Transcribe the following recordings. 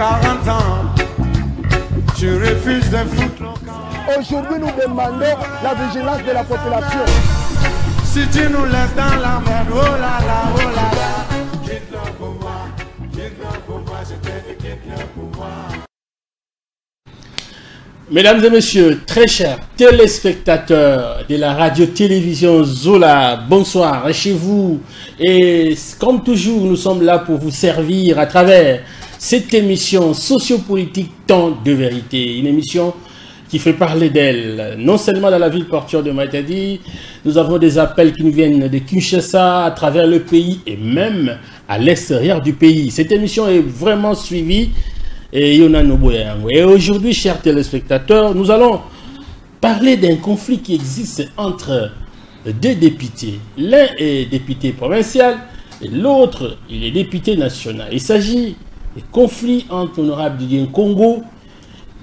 40 ans, tu refuses de foutre le camp. Aujourd'hui, nous demandons la vigilance de la population. Si tu nous laisses dans la merde, oh là là, oh là là, quitte le pouvoir, quitte le pouvoir, je te dis quitte le pouvoir. Mesdames et messieurs, très chers téléspectateurs de la radio-télévision Zola, bonsoir chez vous. Et comme toujours, nous sommes là pour vous servir à travers cette émission sociopolitique Temps de vérité. Une émission qui fait parler d'elle, non seulement dans la ville portuaire de Matadi, nous avons des appels qui nous viennent de Kinshasa, à travers le pays et même à l'extérieur du pays. Cette émission est vraiment suivie. Et aujourd'hui, chers téléspectateurs, nous allons parler d'un conflit qui existe entre deux députés. L'un est député provincial et l'autre, il est député national. Il s'agit du conflit entre l'honorable Didier Nkongo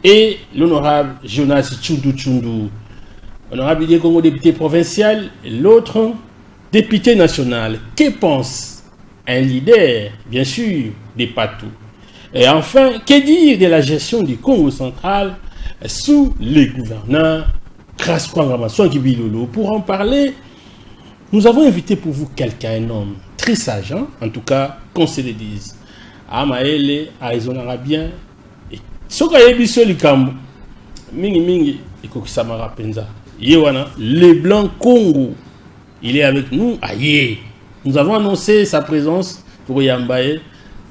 et l'honorable Jonas Tchoundou Tchoundou. Honorable Didier Nkongo, député provincial, et l'autre, député national. Que pense un leader, bien sûr, des Patous? Et enfin, que dire de la gestion du Congo central sous les gouverneurs Grâce Kwangama Bilolo? Pour en parler, nous avons invité pour vous quelqu'un, un homme très sage, hein? En tout cas, qu'on se le dise. Amaele, aizonara bien. Et soka yebiso likambo, mingi mingi, ekokisamaka penza. Ye wana, les Blancs Congo, il est avec nous. Aïe. Nous avons annoncé sa présence pour Yambaye.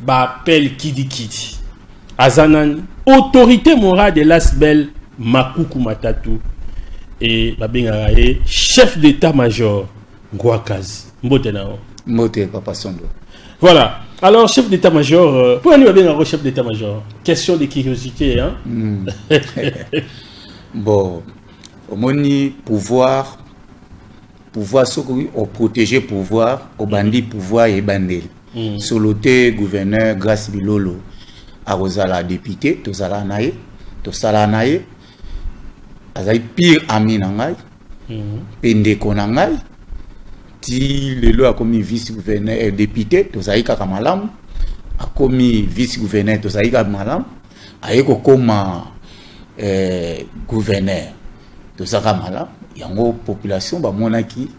Bapel Kidi Kidi. Azanan, autorité morale de l'Asbel Makuku Matatu et Babengarae, chef d'état-major Ngwakazi. Mbote nao. Mbote Papa Sondo. Voilà. Alors, chef d'état-major, pourquoi nous avons chef d'état-major? Question de curiosité, hein? Bon, au moni pouvoir, pouvoir ce qu'on protéger pouvoir, au bandit pouvoir et bandel. Solote gouverneur Grâce Bilolo akozala député tozala naye tosala naye azali pire ami na ngai pe ndeko na ngai ti lelo akomi vice gouverneur député tozali kaka malamu akomi vice gouverneur tozali kaka malamu aye kokoma gouverneur tozaka malamu yango population bamonaki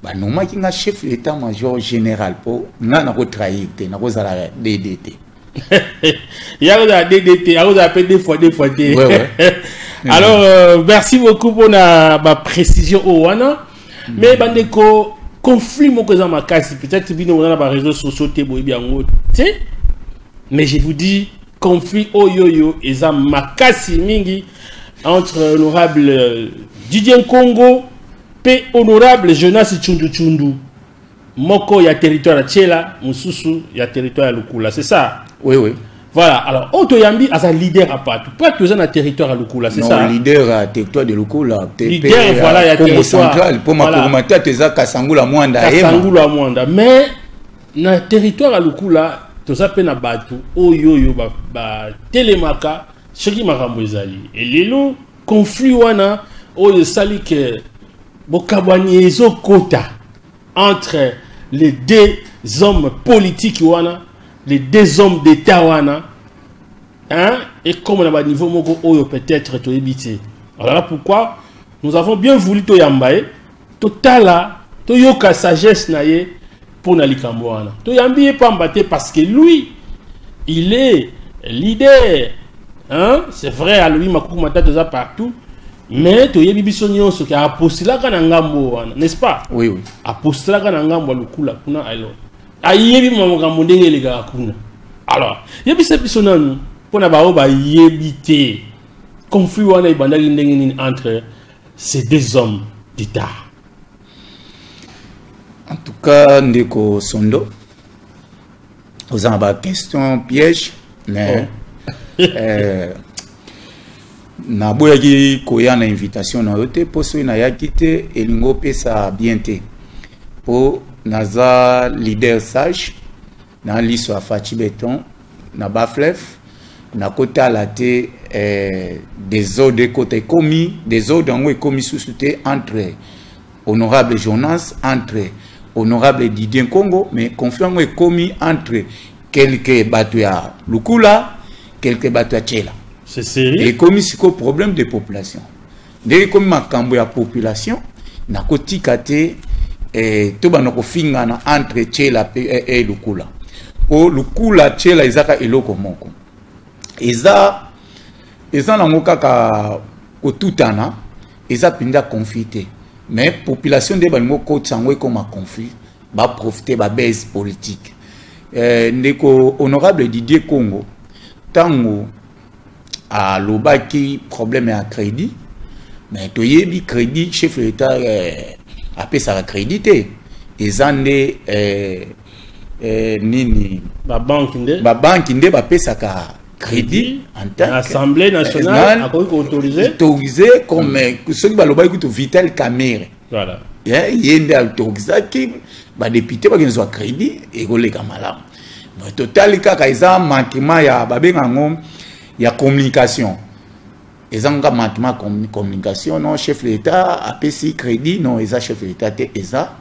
banomaki nga chef d'état-major général po nga nako trahir te nako zala DDT. Ya ko zala DDT, ya ko zala pe deux fois T. Ouais, ouais. Alors merci beaucoup pour na ba précision o wana. Mais bandeko conflit moko eza makasi, peut-être bino na ba réseaux sociaux te boyebi yango te. Mais je vous dis conflit oyoyo eza makasi mingi entre honorable Didier Nkongo pe honorable Jonas Tchoundou Tchoundou. Moko ya territoire ya Tshela, mususu ya territoire ya Lukula, c'est ça? Oui, oui. Voilà, alors Oto Yambi a leader à partout. Pas que dans territoire à Lukula, c'est ça? Leader à territoire de Lukula, leader, voilà, il y a Congo territoire. Central, pour ma voilà. Teza Kasangula Mwanda. Kasangula Mwanda, mais dans territoire à Lukula, toza pe na batu oyoyo ba, ba telemaka ce qui makambo ezali. Et lelo conflit wana oyo sali que bokabwani ezokota entre les deux hommes politiques wana, les deux hommes d'État wana, hein, et comme on a un niveau moko oyo peut-être toyebité. Alors là pourquoi nous avons bien voulu toyambaye, totala, toyoka sagesse na ye pour na likambo wana. Toyambi pamba te parce que lui il est leader, hein, c'est vrai à lui Makuku Matatu za partout. Mais toyebi biso nyonso ki apostilaka na ngambo wana, n'est-ce pas? Oui, oui. Apostilaka na ngambo ya Lukula kuna alors. Ayebi makambo ndenge elekaka kuna. Alors, yebisa biso nanu mpona bao bayebi te. Conflit wana ebandaki ndenge nini entre ces deux hommes d'État? En tout cas, ndeko Sondo, oza na ba question piège, mais oh. Naboyaki koya na invitation na yo te po soki nayaki te elingi opesa bien te po naza leader sage na liso ya Fatshi Beton na Baflef nakotala te désordre ekota ekomi désordre yango ekomi susu te entre honorable Jonas entre honorable Didier Nkongo mais conflit yango ekomi entre quelques bato ya Lukula, Quelque bato ya Tshela. C'est sérieux. Ekomi sikoyo problème de population. Ndenge ekomi makambo ya population, nakotika te tobanda kofingana entre Tshela mpe Lukula. Po Lukula, Tshela ezaka eloko moko. Eza nango kaka kotutana, eza mpenza conflit te. Mais population nde balingi okotisa yango ekoma conflit, baprofite babase politique. Ndeko honorable Didier Congo, ntango alobaki problème ya crédit, mais toyebi crédit, chef de l'État apesaka crédit te, eza nde nini? Babanke nde. Babanki nde bapesaka crédit en tant que Assemblée nationale akoki koautoriser. Autorisé comme soki balobaki kutu Vital Kamerhe. Voilà. Ye nde autorisaki badéputé bakende zwa crédit, ekoleka malamu. Mais totali kaka, eza manquement ya, babenga yango ya communication, eza nga manquement ya communication. Non, chef de l'État apesi crédit, non, eza chef de l'État te, eza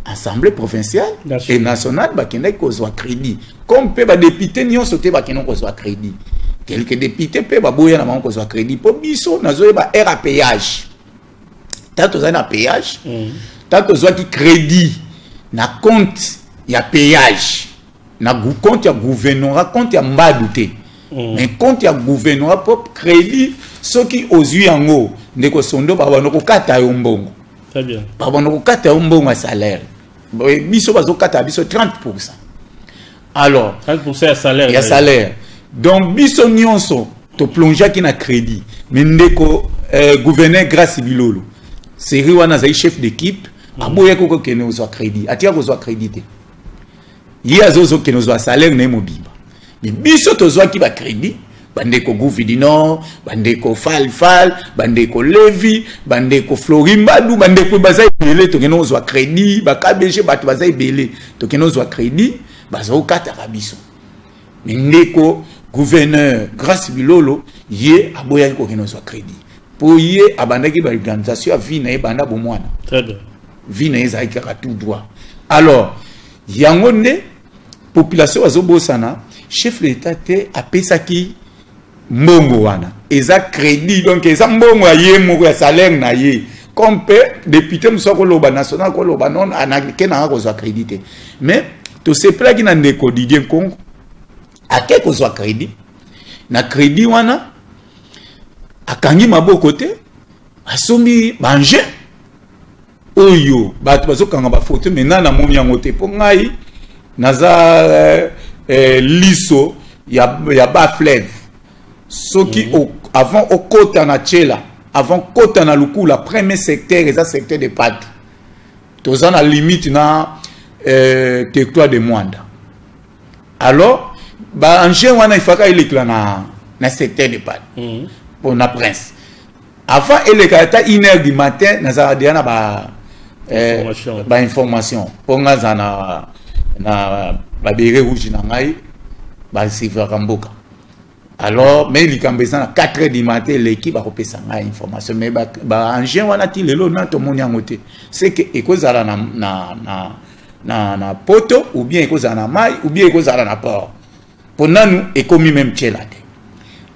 assemblée provinciale Nationale. Et nationale bakendaki kozwa crédit, comme mpe badéputé nyonso te bakendaki kozwa crédit. Quelques députés mpe baboya na bango kozwa crédit, mpo biso nazoyeba aire ya péage, ta tozali na péage, ta tozwaki crédit na compte ya péage, na compte ya gouvernorat, compte ya mbadu te, mais compte ya gouvernorat. Mpo crédit, soki ozwi yango, ndeko Sondo, babanda kokata yo mbongo. Très bien. Babanda kokata yo mbongo ya salaire. Biso bazokata biso 30. Alors 30% ya salaire. Ya salaire. Donc biso nyonso toplongeaki na crédit. Mais ndeko gouverneur Grâce Bilolo, série wana azali chef d'équipe, aboyaki kokende kozwa crédit, atika kozwa crédit te. Ye azozokende kozwa salaire na ye mobimba. Mais biso tozwaki bacrédit, bandeko Gouvi du Nord, bandeko Falfal, bandeko Levi, bandeko Flori Mbadu, bandeko baza ebele, tokende kozwa crédit, bakbg, bato baza ebele, tokende kozwa crédit, bazokataka biso. Mais ndeko gouverneur Grâce Bilolo, ye aboyaki kokende kozwa crédit, mpo ye abandaki baorganisation ya vie na ye banda bomwana. Très bien. Vie na ye ezalaki kaka tout droit. Alors yango nde population bazobosana, chef de l'État te apesaki mbongo wana, eza crédit. Donc eza mbongo ya ye moko, ya salaire na ye. Comme mpe député mosusu akoloba national, akoloba non, ake nanga kozwa crédit te. Mais tosepelaki na ndeko Didier Nkongo, ake kozwa crédit. Na crédit wana, akangi maboko te, asombi baengin oyo bato bazokanga bafoto. Maintenant namoni yango te, mpo ngai naza liso ya bafleuve. Soki avant okota na Tshela, avant kota na Lukula, premier secteur eza secteur de Patu. Toza na limite na territoire de Mwanda. Alors baengin wana ifaka elekela na secteur de Patu mpo na prince. Avant eleka, ata 1 heure du matin, nazalaka deya na ba Information. Bainformation, mpo nga aza na babérets rouges na ngai, basuivraka mboka. Alors mais likambo eza na 4 heures du matin eleki, bakopesa ngai information. Mais baengin wana, ti lelo na tomoni yango te. C'est que ekozala na poto, ou bien ekozala na mai, ou bien ekozala na port, mpo nanu ekomi même Tshela te.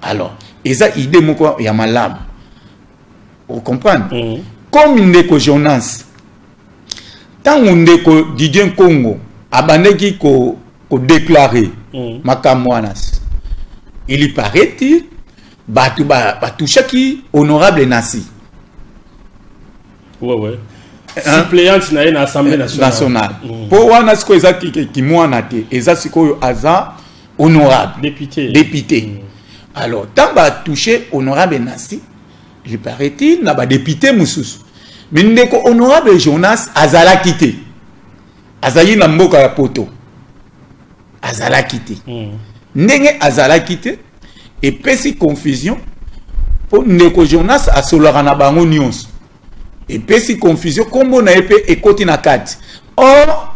Alors eza idée moko ya malamu, ocomprendre? Comme ndeko Jonas, ntango ndeko Didier Nkongo abandaki kodéclarer makambo wana, il paraît-il bato batouchaki honorable Nasi. Ouais. Suppléante na ye na Assemblée nationale. Nationale. Mpo wana sikoyo eza kimwana te, eza sikoyo aza honorable député. Député. Alors ntango batouche honorable Nasi, il paraît-il na badéputé mosusu, mais ndeko honorable Jonas azalaki te, azalaki na mboka ya poto, azalaki te. Ndenge azalaki te, epesi confusion, mpo ndeko Jonas asololaka na bango nyonso. Epesi confusion, nkombo na ye mpe ekoti na kati. Or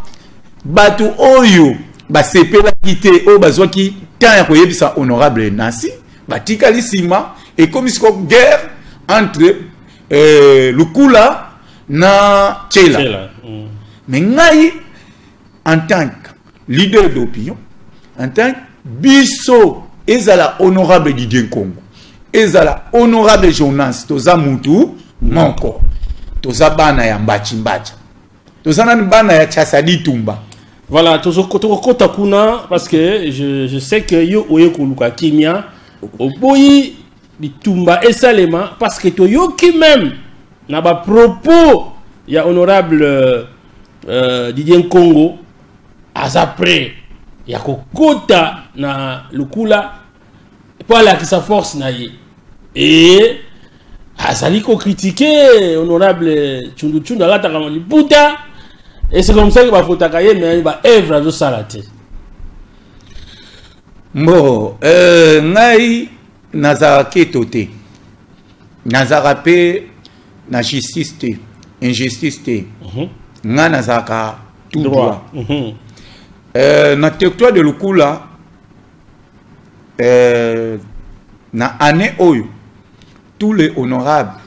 bato oyo basepelaki te, oyo bazwaki temps ya koyebisa honorable Nasi, batikali nsima. Ekomi siko guerre entre Lukula na Tshela. Tshela. Mais ngai, en tant que leader d'opinion, en tant que biso Ezala honorable Didier Nkongo, ezala honorable Jonas, toza mutu moko, toza bana ya mbachi mbacha, toza nani bana ya Chasadi Tumba. Voilà, tokokota kuna parce que je sais que yo oye koluka kimia, oboyi bitumba esalema, parce que toyoki même na ba propos ya honorable Didier Nkongo aza prêt ya kokota na Lukula po alakisa force na ye, et azali kocritiquer honorable Tshundu Tshundu alataka liputa, et c'est comme ça que bafotaka ye, mais ba œuvre azosala te. Bon, ngai nazalaka keto te, nazalaka mpe na justice te, injustice te. Ngai nazalaka tout droit. Na territoire de Lukula, na année oyo, tous les honorables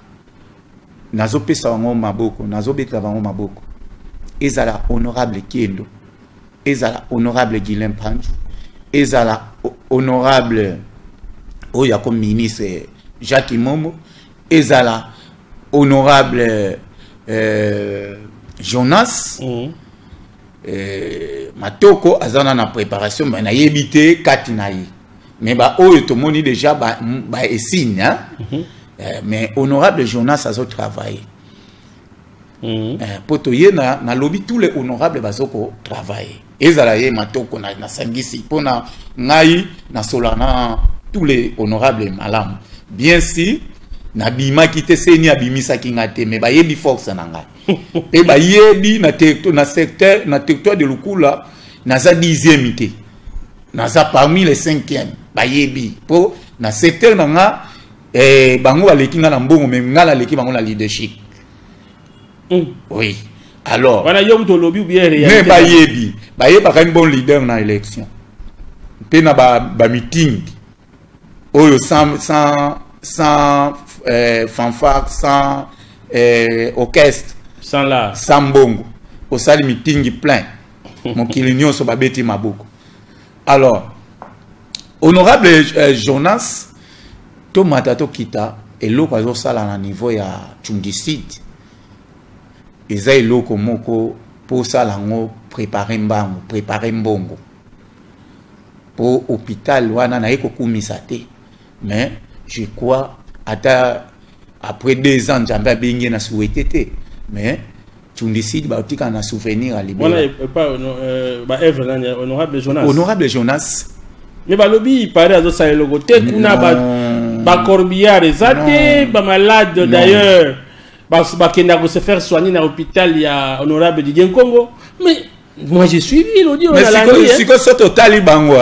nazopesa bango maboko, nazobetela bango maboko. Ezala honorable Kendo, ezala honorable Guilain Panju, ezala honorable oyo ako ministre Jacques Momo, ezala honorable Jonas Matoko aza na préparation, mais nayebi te kati na ye, mais ba oyo tomoni déjà ba esigne, hein? Mais honorable Jonas azo travailler. Po toye na lobi, tous les honorables bazoko travailler. Ezala ye Matoko na sangisi mpona ngai nasola na tous les honorables malamu. Bien si nabimaki te, seni abimisaki nga te, mais bayebi force na ngai mpe bayebi na secteur, na territoire de Lukula, naza 10e te, naza parmi les 5e. Bayebi mpo na secteur na nga, bango baleki nga na mbongo, mais nga naleki bango na leadership. Oui, alors wana yo moto olobi ou bien réalité? Mais bayebi, bayebaka un bon leader na élection mpe na bameeting oyo sans fanfare, sans orchestre, sans la sans mbongo, osali meeting plein, mokili nyonso babeti maboko. Alors honorable Jonas, tomata tokita, eloko azosala na niveau ya Tshundu-Sud eza eloko moko mpo osala yango, prépare mbango, prépare mbongo mpo hôpital wana naye kokumisa te. Mais je crois ata après 2 ans, Nzambe abengi ye na souhaité te, mais Tshundu-Sud baotikala na souvenir ya libela. Wana epa baœuvre nani? Honorable Jonas? Honorable Jonas. Mais balobi pare azosala eloko te kuna, bacorbillard eza te, bamalade d'ailleurs bakendaka se faire soigner na hôpital ya honorable Didier Nkongo. Mais moi j'ai suivi lodi. Mais sikoyo so totali bango,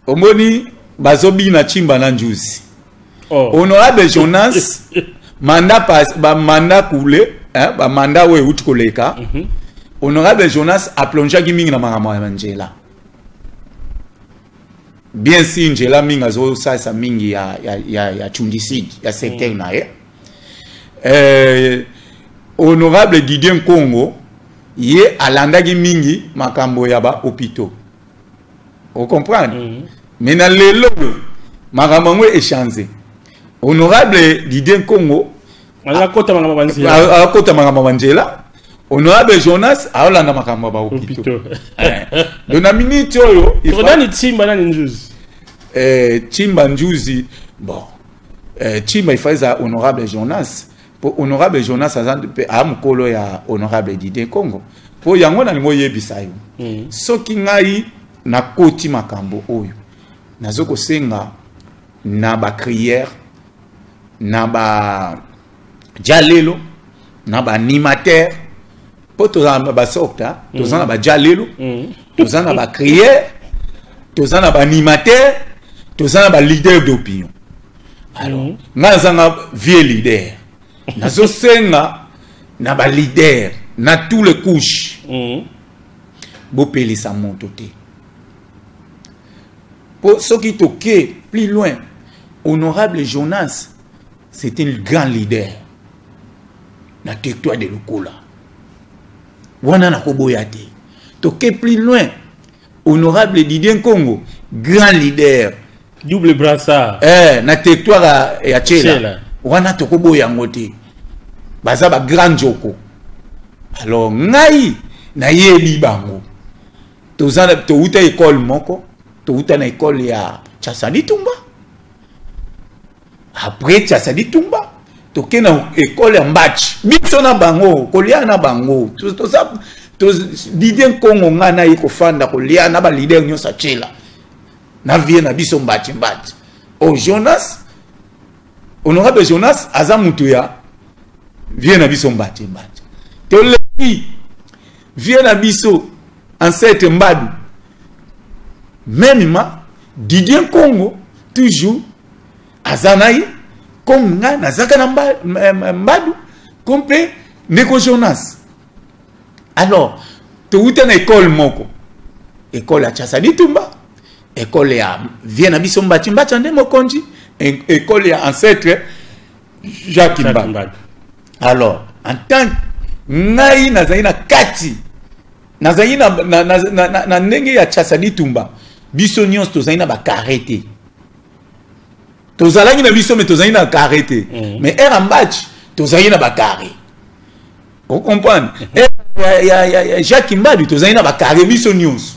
omoni bazobina Tshimba na Njuzi. Oh. Honorable Jonas, mandat pas bamandat coulé, hein, bamandat oyo euti koleka, honorable Jonas aplongeaki mingi na makambo ya nzela. Bien si nzela mingi azosalisa mingi ya Tshundu-Sud, ya secteur na ye. Honorable Didier Nkongo, ye alandaki mingi makambo ya bahôpitaux, ocomprendre? Mais na lelo makambo yango échange. Honorable Didier Nkongo akota makambo banzela. Akota makambo banzela. Honorable Jonas aolanda makambo ya bahôpitaux. Donc na minute oyo Nani Tshimba, nani Njuzi? Tshimba, Njuzi, bon, Tshimba ifa eza honorable Jonas, po honorable Jonas aza mpe aya mokolo ya honorable Didier Congo. Mpo yango nalingi oyebisa yo, soki ngai nakoti makambo oyo, nazo kosenga na bacrière, na bajalelo, na baanimateur, mpo toza na basorte, toza na bajalelo, toza na bacrière, toza na baanimateur, toza na baleader d'opinion. Alors ngai nazanga vieux leader, nazosenga na baleader na tous les couches, bopelisa moto te, po soki toke plus loin, honorable Jonas, c'est un grand leader na territoire de Lukola wana, nakoboya te. Toke plus loin, honorable Didier Nkongo, grand leader. Double brassard. Na territoire ya Tshela. Wana tokoboya yango te. Baza ba grand joko. Alors ngai nayebi bango. Toza touta école moko, touta na école ya Tshasani Tumba. Après Tshasani Tumba, toke na école ya Mbatshi. Biso na bango, kolia na bango. Toza Didier Nkongo nga na ye kofanda kolia na ba leader nyonso ya Tshela. Na vie na biso Mbatshi Mbatshi. Oh Jonas, honorable Jonas aza mutu ya vie na biso Mbatshi Mbatshi. Toleki vie na biso ancêtre Mbadu. Même ma Didier Nkongo toujours aza na ye comme nga nazaka na Mbadu comme pe ndeko Jonas. Alors touta na école moko, école ya Tshasani Tumba, école ya vie na biso Mbatshi Mbatshi nde mokonzi, école ya ancêtre Jacques Mbadu. Alors en tant ngai nazali na kati, nazali na ndenge ya Tshasani Tumba, biso nyonso tozali na ba carré te. Tozalaki na biso mais tozali na carré te. Mais era Mbatshi tozali na ba carré. Vous comprenez? Ya Jacques Mbadu tozali na ba carré biso nyonso.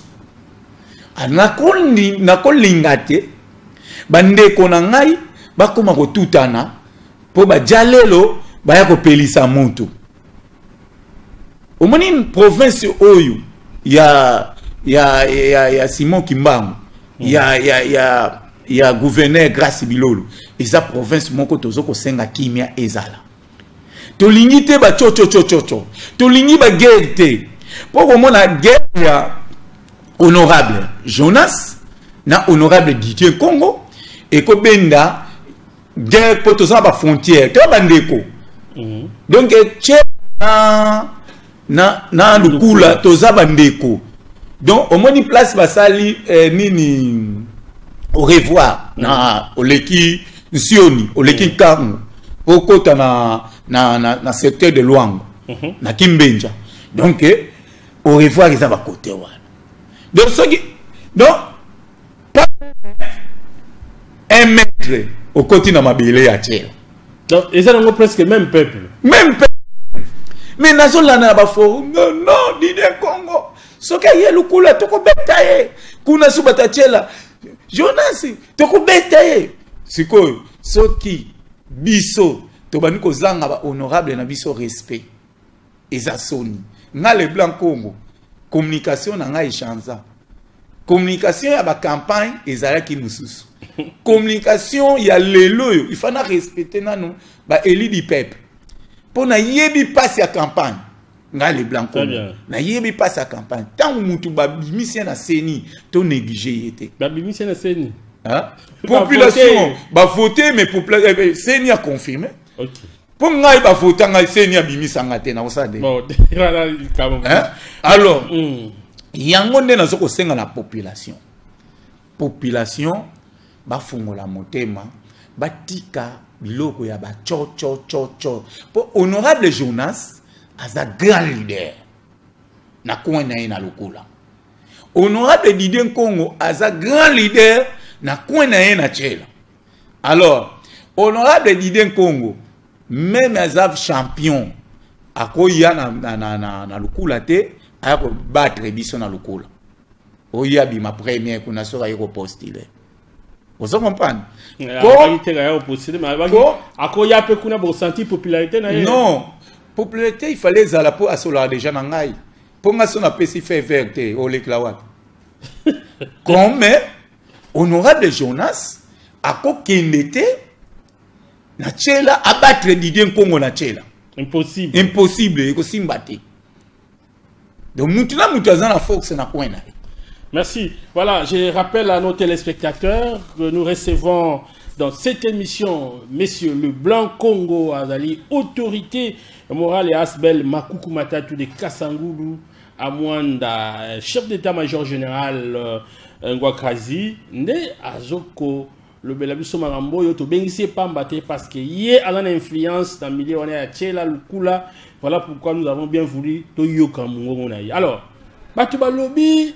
Nakolinga te bandeko na ngai bakoma kotutana po bajalelo baya kopelisa moto. Omoni province oyo ya Simon Kimbangu, ya gouverneur Grace Bilolo, eza province moko tozo kosenga kimia ezala. Tolingi te ba tcho tcho tcho tcho tcho. Tolingi ba guerre te. Po komona guerre ya honorable Jonas na honorable Didier Nkongo ekobenda guerre po toza ba frontière to bandeko. Donc tche na lukula toza bandeko. Donc omoni place basali nini au revoir na oleki Nsioni, oleki Nkango okota na secteur de Luango, na Kimbenja. Donc au revoir ils ba côté wana. Donc soki donc pas un mètre au côté na mabele ya Tshela. Donc ils ont presque même peuple. Même peuple. Mais nazolanda na ba forum, non non Didier Nkongo. Soki aye lukula tokobeta ye. Kuna su bata Tshela. Jonas tokobeta ye. Sikoyo soki biso tobandi kozanga ba honorable na biso respect. Eza soni. Nga le blanc Congo communication na nga échanza. Communication ya ba campagne ezalaki mususu. Communication ya lelo yo, il faut na respecter nanu ba élu du peuple. Pona yebi passe ya campagne. Nga le blanc Très Congo. bien. Na yebi passe ya campagne. Tant mutu ba bimisi na seni to négliger yete. Ba bimisi na seni. Hein? Ba Population voter. ba voter mais seni a confirmé. OK. Pour ngai ba voter ngai seni a bimisa nga te na osade. Bon, voilà, quand même. Hein? Alors, yango nde nazo kosenga na population. Population ba fungola motema, batika biloko ya ba tcho tcho tcho tcho. Po honorable Jonas aza grand leader na coin na ye na lokola. Honorable Didier Nkongo aza grand leader na coin na ye na Tshela. Alors, honorable Didier Nkongo même aza champion akoya na lukula te, aya ko battre biso na lukula. Oya bima premier kuna soka yeko postuler. Vous comprenez? Ko te ya postuler mais akoya pe kuna bo sentir popularité na ye. Non, popularité il fallait zala po asola déjà na ngai. Po nga so na pesi fait vert te o lekla wapi. Comme honorable Jonas akokende te na Tshela abattre Didier Nkongo na Tshela. Impossible. Impossible, ekosimba te. Donc mutu na mutu aza na force na coin na ye. Merci. Voilà, je rappelle à nos téléspectateurs que nous recevons dans cette émission Monsieur le Blanc Congo Azali, autorité morale et Asbel Makuku Matatu de Kasangulu Amwanda, chef d'état-major général Ngwakazi, nde azoko lobela biso makambo oyo tobengisi ye pamba te parce que ye aza na influence dans milieu wana ya Tshela Lukula. Voilà pourquoi nous avons bien voulu toyoka mongongo na ye. Alors, bato balobi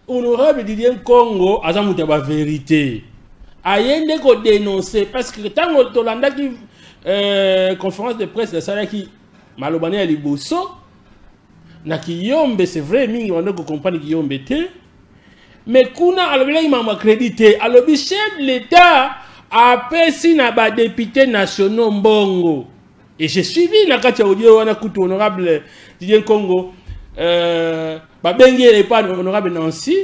honorable Didier Nkongo aza moto ya ba vérité. Aye nde kodénonce, parce que ntango tolandaki conférence de presse asalaki, maloba ne ya liboso na kiyombe, c'est vrai, mingi bando kocomprendre kiyombe te, mais kuna alobelaki makambo ya crédit te. Alobi chef de l'État apesi na badéputés nationaux mbongo. Et j'ai suivi na kati ya audio wana kutu honorable Didier Nkongo, babengi ye epa honorable Nancy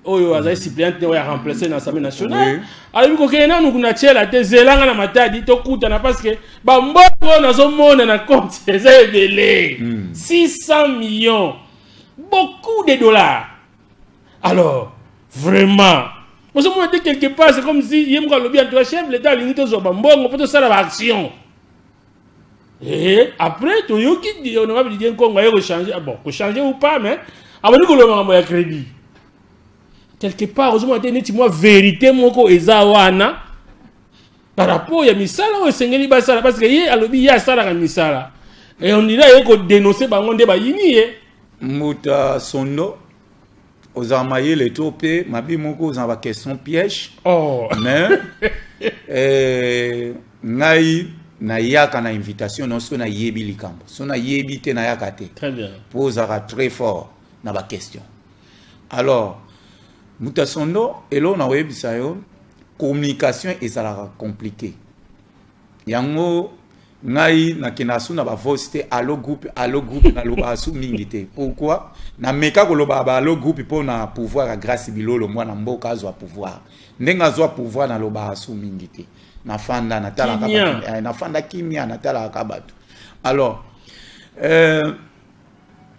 oyo azali suppléante oyo aremplace na Assemblée nationale. Alobi kokende nanu kuna tiela te, zelanga na Matadi tokutana, parce que bambongo oyo nazomona na compte eza ebele, 600 millions, beaucoup de dollars. Alors vraiment ozomona te, quelque part c'est comme si ye moko alobi, en tout cas chef l'État alingi tozwa bambongo mpo tosala baaction. Et après toyoki honorable Didier Nkongo aye kochanger, bon, kochanger ou pas, mais abandi koloba makambo ya crédit. Quelque part ozomona te neti mwa vérité moko eza wana par rapport ya misala oyo esengeli basala, parce que ye alobi ye asalaka misala et on dirait aye kodénonce bango nde bayini ye. Mbuta Sondo, ozala mayele to mpe mabe moko, ozala baquestion piège. Oh. Mais ngai nayaka na invitation no so nayebi likambo, so nayebi te nayaka te. Très bien. Mpo ozalaka très fort na baquestion. Alors Mbuta Sondo, eloko na koyebisa yo, communication ezalaka compliqué. Yango ngai nakendaka su na bavoice te, allo groupe, allo groupe, nalobaka su mingi te. Pourquoi nameka kolobaka ba allo groupe? Mpo na pouvoir ya Grâce Bilolo, mwana mboka azwa pouvoir, ndenge azwa pouvoir, nalobaka su mingi te. Nafanda, natalaka bato, nafanda kimia, natalaka bato. Alors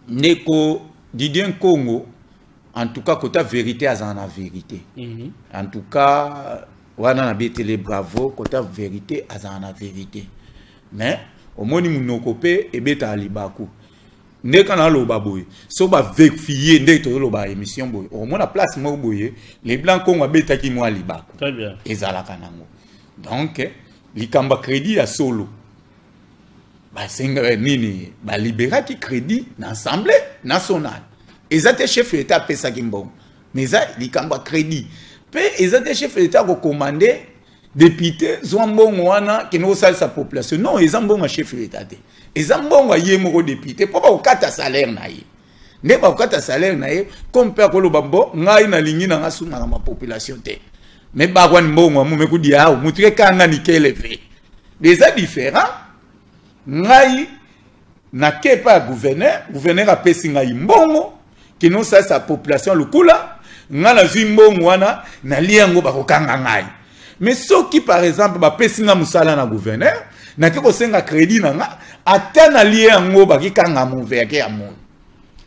ndeko Didier Nkongo, en tout cas kota vérité, azala na vérité. En tout cas wana nabetele bravo, kota vérité, azala na vérité. Mais omoni, monoko mpe ebetaka libaku. Nde kaka naloba boye, so bavérifie ndenge tozoloba émission boye, okomona place moko boye Leblanc Kongo abetaki mwa libaku. Ezalaka nango. Donc likambo ya crédit ya solo, basenga nini, baliberaki crédit na Assemblée nationale. Eza te chef d'état apesaki mbongo, mais eza likambo ya crédit. Mpe eza te chef d'état akokomande député: zwa mbongo wana, kende kosalisa population. Non, eza mbongo ya chef d'état te, eza mbongo ya ye moko député, mpo bakokata salaire na ye. Nde bakokata salaire na ye, comme mpe akoloba: mbo ngai nalingi nanga sungaka ma population te, me bakwani mbongo amu mekudi awo mutu kekanga nikeleve. Eza différent. Ngai nake epai ya gouverneur, gouverneur apesi ngai mbongo, kende osalisa population lukula. Ngai nazwi mbongo wana, nalia yango, bakokanga ngai. Mais soki par exemple bapesi nga mosala na gouverneur, nake kosenga crédit na nga, ata nalie yango, bakikanga moveyake ya mono.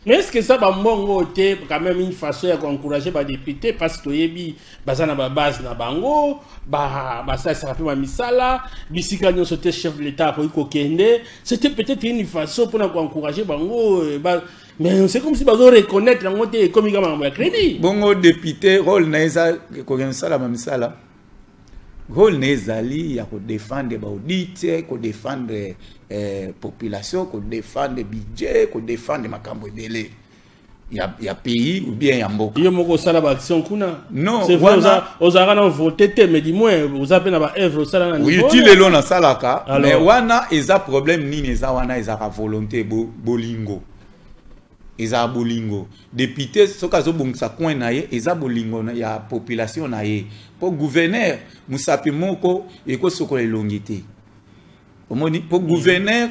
Mais est-ce que ça, bambongo te quand même une façon ya koencourager badéputé? Parce que toyebi baza na babase na bango, basalisaka mpe bamisala bisika nyonso te chef de l'État akoki kokende. C'était peut-être une façon mpona koencourager bango, mais c'est comme si bazo reconnaître yango te, ekomi kaka makambo ya crédit. Bongo député, rôle na eza kokende kosalama misala? Rôle na ezali ya kodéfendre baaudit, kodéfendre population, kodéfendre budget, kodéfendre makambo ebele ya pays ou bien ya mboka. Yo moko osala baaction kuna. Non. C'est vrai, ozalaka na vote te, mais du moins oza mpe na baœuvre osala na Oui, ti lelo nasalaka. Mais wana eza problème nini eza wana? Ezalaka volonté, bolingo, ezala bolingo. Député soki azobongisa coin na ye, eza bolingo ya population na ye. Mpo gouverneur, mosapi moko ekosokola elongi te. Omoni, mpo gouverneur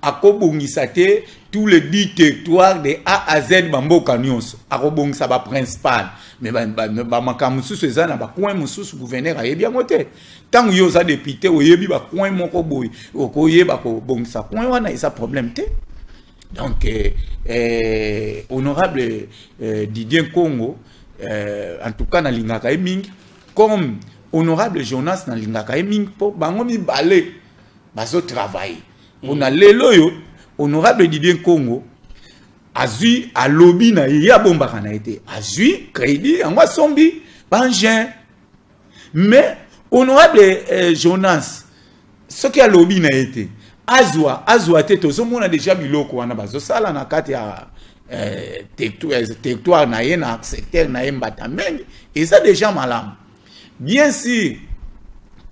akobongisa te tous les 10 territoires de A à Z, bamboka nyonso. Akobongisa baprincipal, mais bamakambo mosusu eza na bacoin mosusu, gouverneur ayebi yango te. Ntango yo oza député, oyebi bacoin moko boye, okoyeba kobongisa coin wana, eza problème te. Donc honorable Didier Congo, en tout cas nalingaka ye mingi, comme honorable Jonas nalingaka ye mingi, mpo bango mibale bazotravaille. Mpona lelo oyo honorable Didier Congo azwi, alobi na ye, ye abombaka na ye te, azwi crédit yango, asombi baengin. Mais honorable Jonas, soki alobi na ye te, azwa, azwa te. Tozomona deja biloko wana bazosala na kati ya territoire na ye, na secteur na ye, mbata mingi, eza deja malamu, bien sûr.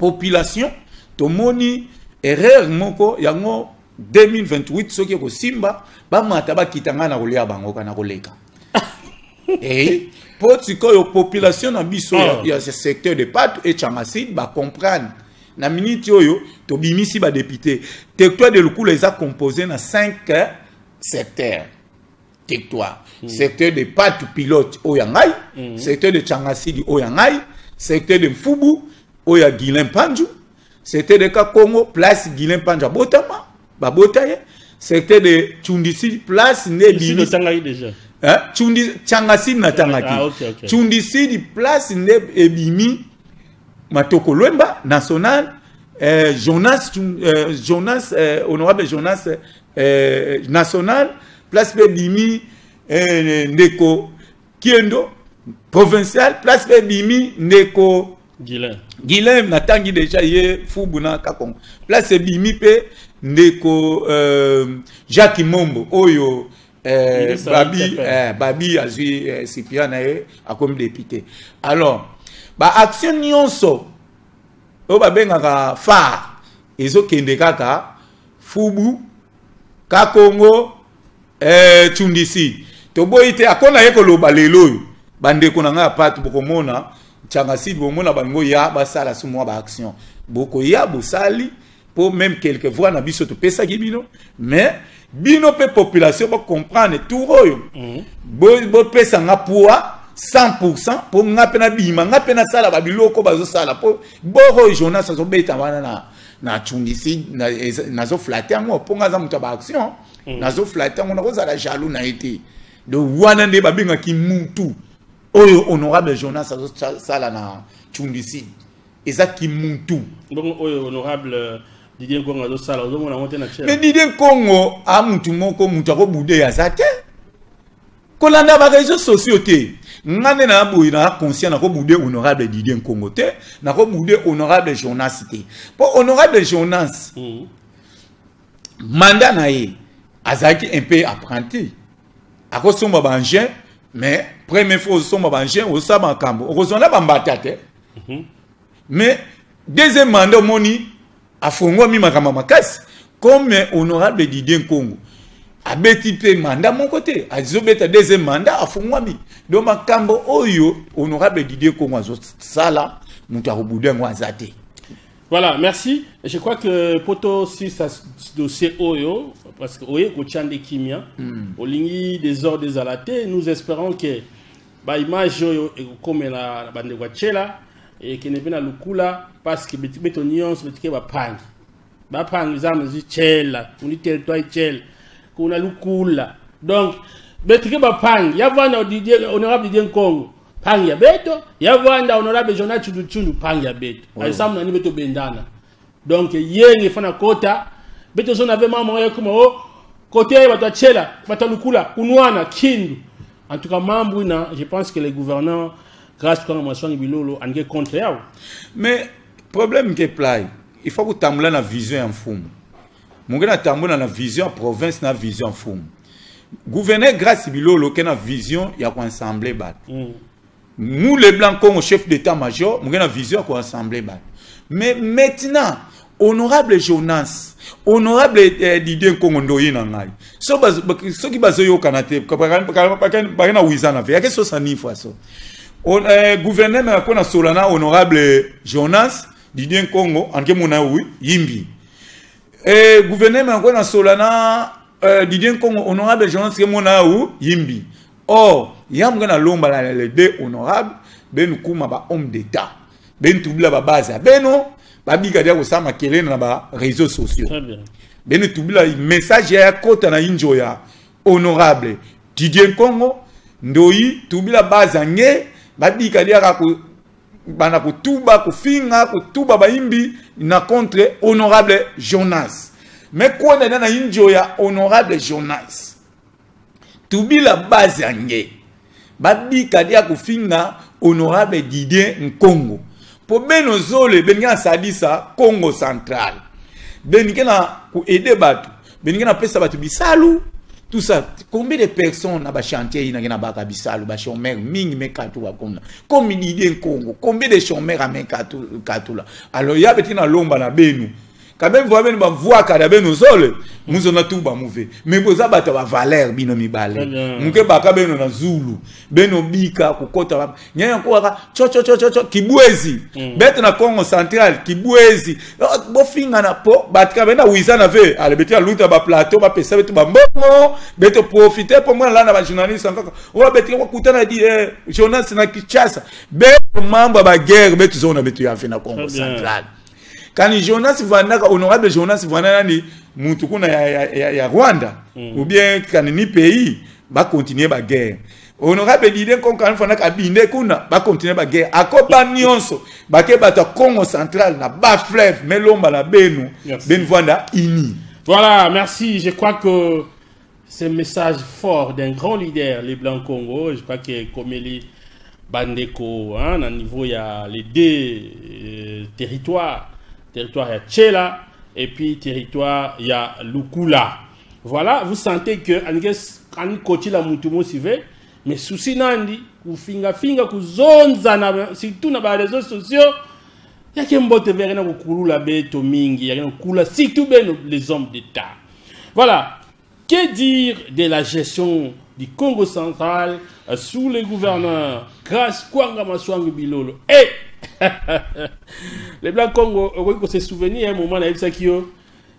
Population tomoni erreur moko yango 2028 soki ekosimba bamata bakita ngai na kolia bango kana koleka. Eh, po sikoyo population na biso ya secteur de Patu et Tchanga-Sud bacomprendre na minute oyo tobimisi badéputé. Territoire de Lukula eza composé na 5 secteurs. Territoire, secteur de Patu pilote oyo ya ngai, secteur de Tchanga-Sud oyo ya ngai, secteur de Mfubu oyo ya Guilain Panju, secteur de Kakongo, place Guilain Panju abotama, babota ye, secteur de Tchundisi, place nde Ici, ebimi totangaki déjà. Hein? Tchundi, Tchanga-Sud natangaki. Ah, ok. Tchundisi place nde ebimi Matoko Lwemba national, Jonas, Jonas, honorable Jonas, national, place mpe ebimi ndeko Kiendo provincial, place mpe ebimi ndeko Guilain. Guilain natangi déjà ye Fubu na Kakongo, place ebimi mpe ndeko Jacques Mombo oyo Ministre Babi ya Babi azwi suppléant na ye akomi député. Alors baaction nyonso oyo babengaka phare ezokende kaka Fubu, Kakongo, Tchundisi. Toboyi te akona ye koloba lelo oyo bandeko na ngai ya Patu bokomona Tchanga-Sud, bomona bango ya basala su mwa baaction, bokoya bosali po même quelque voix na biso topesaki bino, mais bino mpe population bocomprendre tour oyo bopesa nga poids 100% mpo nga mpe nabima, nga mpe nasala babiloko bazosala, mpo boro oyo Jonas azobeta wana na Tchundisi, nazoflatter yango mpo nga aza moto ya baaction. Nazoflatter yango, nakozala jaloux na ye te. Donc wana nde babengaki mutu oyo honorable Jonas azosala na Tchundisi ezaki mutu. Bongo oyo honorable Didier Nkongo azosala, ozomona yango te na Mais Didier Nkongo a mutu moko, mutu akobude aza te. Kolanda baréseaux sociaux te. Nga nde na boye na conscient, nakobude honorable Didier Nkongo te, nakobude honorable Jonas te, mpo honorable Jonas, mandat na ye azalaki un peu apprenti, akosomba baengin. Mais première fois ozosomba baengin, ozosala makambo, okozwa na bambata te. Mais deuxième mandat omoni afongwami makambo makasi. Comme honorable Didier Nkongo abeti mpe mandat moko te, azobeta deuxième mandat, afongwami. Donc makambo oyo honorable Didier Nkongo azosala, moto akobuda yango aza te. Voilà, merci. Je crois que poto si ça dossier oyo, parce que oye kotia nde kimia, olingi désordre ezala te. Nous espérons que ba image oyo ekokomela na bandeko ya Tshela, ekende mpe na Lukula, parce que beto nyonso betike bapangi bapangi zama zi Tshela kuni territoire Tshela kuna Lukula. Donc betike bapangi yavanda Didier, honorable Didier Nkongo pangi ya beto, yavanda honorable Jonas Tshundu pangi ya beto. Alisamu nani beto bendana. Donc yenge fana kota beto zona ve mama ya kuma o côté bato Tshela, bato Lukula, kunwana Kindu. En tout cas mambo na je pense que les gouvernants grâce kwa Maswangi Bilolo ange contre yao. Mais problème ke play, il faut kutambula na vision ya mfumu. Munge na tambula na vision ya province, na vision ya mfumu. Gouverneur Grâce Bilolo ke na vision ya koassembler bato. Nous les Blancs Congo, chef d'état-major, munge na vision ya koassembler bato. Mais maintenant honorable Jonas, honorable Didier Nkongo ndoyi na ngai, so soki bazoyokana te, bake na wiza na ve yake sosani fois so. Gouverneur me akona sola na honorable Jonas Didier Nkongo anke mona wi yimbi. Gouverneur me akona sola na Didier Nkongo, honorable Jonas ke mona wu yimbi. Or yamga na lomba la les deux honorables benu kuma ba homme d'état benu tubila ba base ya beno babika dia kosala makelele na ba réseaux sociaux. Très bien. Benu tubila message ya kota na injo ya honorable Didier Nkongo ndoyi tubila base nge babika dia ko bana kotuba kofinga kotuba bayimbi na contre honorable Jonas. Mais kwenda na injo ya honorable Jonas tubila base nge babika dia kofinga honorable Didier Nkongo po beno zole beninga asalisa Congo central, beninga na koaider bato, beninga na pesa bato bisalu, Tout ça, combien de personnes na bachantier inaki na baka bisalo, bachômeur mingi me katula kuna? Comme Didier Congo, combien de chômeurs ame katula? Alors ya beti na lomba na benu. Quand même voit benu ba voix kada benu sole, muzona tout ba mouve. Mais boza bato ba valeur bino mibale. Muke baka beno na Zulu, beno bika kokota ba nyanya ko cho cho cho cho kibwezi. Beto na Congo Central kibwezi. Bofinga na po batka bena wiza na ve. Ale beti aluta ba plateau ba pesa beto ba mbongo, beto profiter pour moi là na ba journaliste encore. Wa beti ko kutana di journaliste na Kinshasa. Beto mambo ba guerre beto zona beto ya fe na Congo Central. Quand Jonas Vandaka, honorable Jonas Vandaka, ni mutu kuna ya Rwanda, ou bien quand ni pays, va continuer la guerre. Honorable Didier Nkongo Vandaka abinde kuna, va continuer la guerre. Akoba nyonso, ba ke bato Congo Central na ba fleuve, melomba na benu, ben Vanda ini. Voilà, merci. Je crois que ce message fort d'un grand leader, les Blancs Congo, je crois que Komeli Bandeko, hein, au niveau il y a les deux territoires. Territoire il y a Tshela et puis territoire il y a Lukula. Voilà, vous sentez que an koti la mutumo sive, mais souci nandi ku finga finga ku zonza na surtout na ba réseaux sociaux ya ke mbote verena ku kulula beto mingi ya ke kula surtout ben les hommes d'État. Voilà, que dire de la gestion du Congo central sous les gouverneurs Grâce Kwanga Masuangu Bilolo? Et les Blancs Congo, on se souvenir un moment,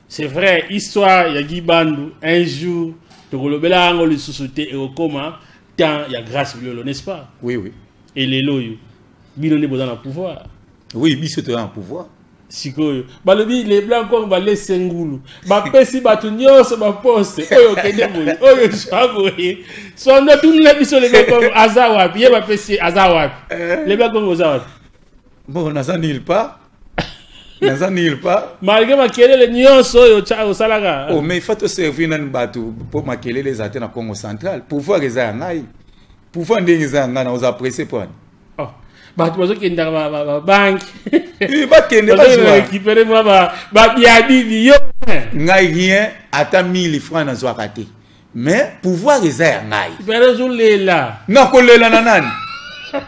c'est vrai, histoire, il y a Guy Bandu, un jour, Tokolobela le sous-sauté et au coma, tant il y a Grâce Bilolo, n'est-ce pas? Oui, oui. Et les loyaux, Bilolo est dans le pouvoir. Oui, Bilolo est dans le pouvoir. Sikoyo. Balobi, les Blancs Congo ba laisser ngulu. Ba pesi batu nyonso ba poste. Oyo kende boye, oyo zwa boye. Sondo tout le biso les Blancs Congo azawa, ye ba pesi azawa. Les Blancs Congo azawa. Bon, naza nulle part. Naza nulle part. Malgré makelele nyonso oyo tcha osalaka. Oh, mais il faut te servir nan batu pour makelele ezate na Congo Central. Pouvoir eza ya ngai. Pouvoir ndenge eza ya ngai na oza pressé pour. Oh. Bato bazokendaka ba banque. Eh, bakende Bazo bazwa. récupérer moi ba biabibi yo. Ngai rien ata 1000 francs nazwaka te. Mais pouvoir eza ya ngai. Pere zolela. Nakolela na nani?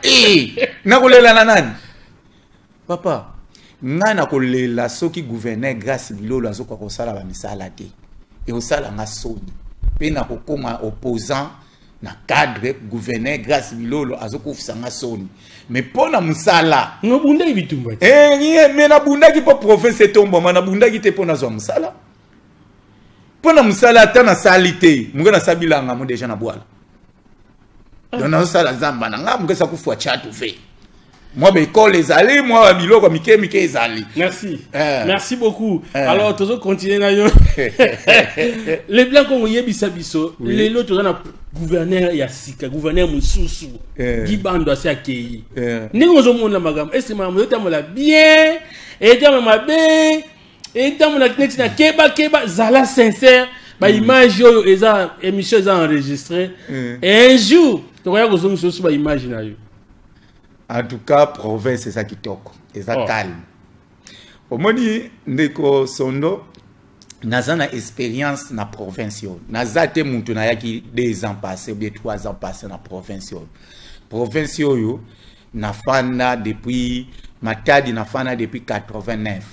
Eh, nakolela na nani? Papa, nga nakolela soki gouverneur Grâce Bilolo azokoka kosala ba misala te. E osala nga soni. Pe nakokoma opposant na cadre gouverneur Grâce Bilolo azokufisa nga soni. Mais pona musala, Ngobundaki bitumba te. Eh, rien, mais nabundaki po province etombwama, nabundaki te pona zwa musala. Pona musala ata nasali te, munga nasabilanga mo déjà na bwala. Donc nazosala zamba na nga, munga sa kufwa chatu ve. Moi, ben, école ezali, moi, biloko mike mike ezali. Merci. Merci beaucoup. Alors, toujours continuer na yo. Les Blancs Congo yebisa biso, lelo toza na gouverneur ya sika, gouverneur mususu. Guy Bandu asi akei. Ndenge ozomona makambo, est-ce que makambo ezotambola bien, etambola mabe, etambola neti na keba keba, zala sincère, ba image oyo eza émission eza enregistrée. Et un jour, tokoya kozongisa oso ba image na yo. En tout cas, province eza kitoko, eza calme. Omoni ndeko Sondo, naza na expérience na province yo. Naza te mutu nayaki 2 ans passés ou bien 3 ans passés na province yo. Province oyo nafanda depuis Matadi, nafanda depuis 89.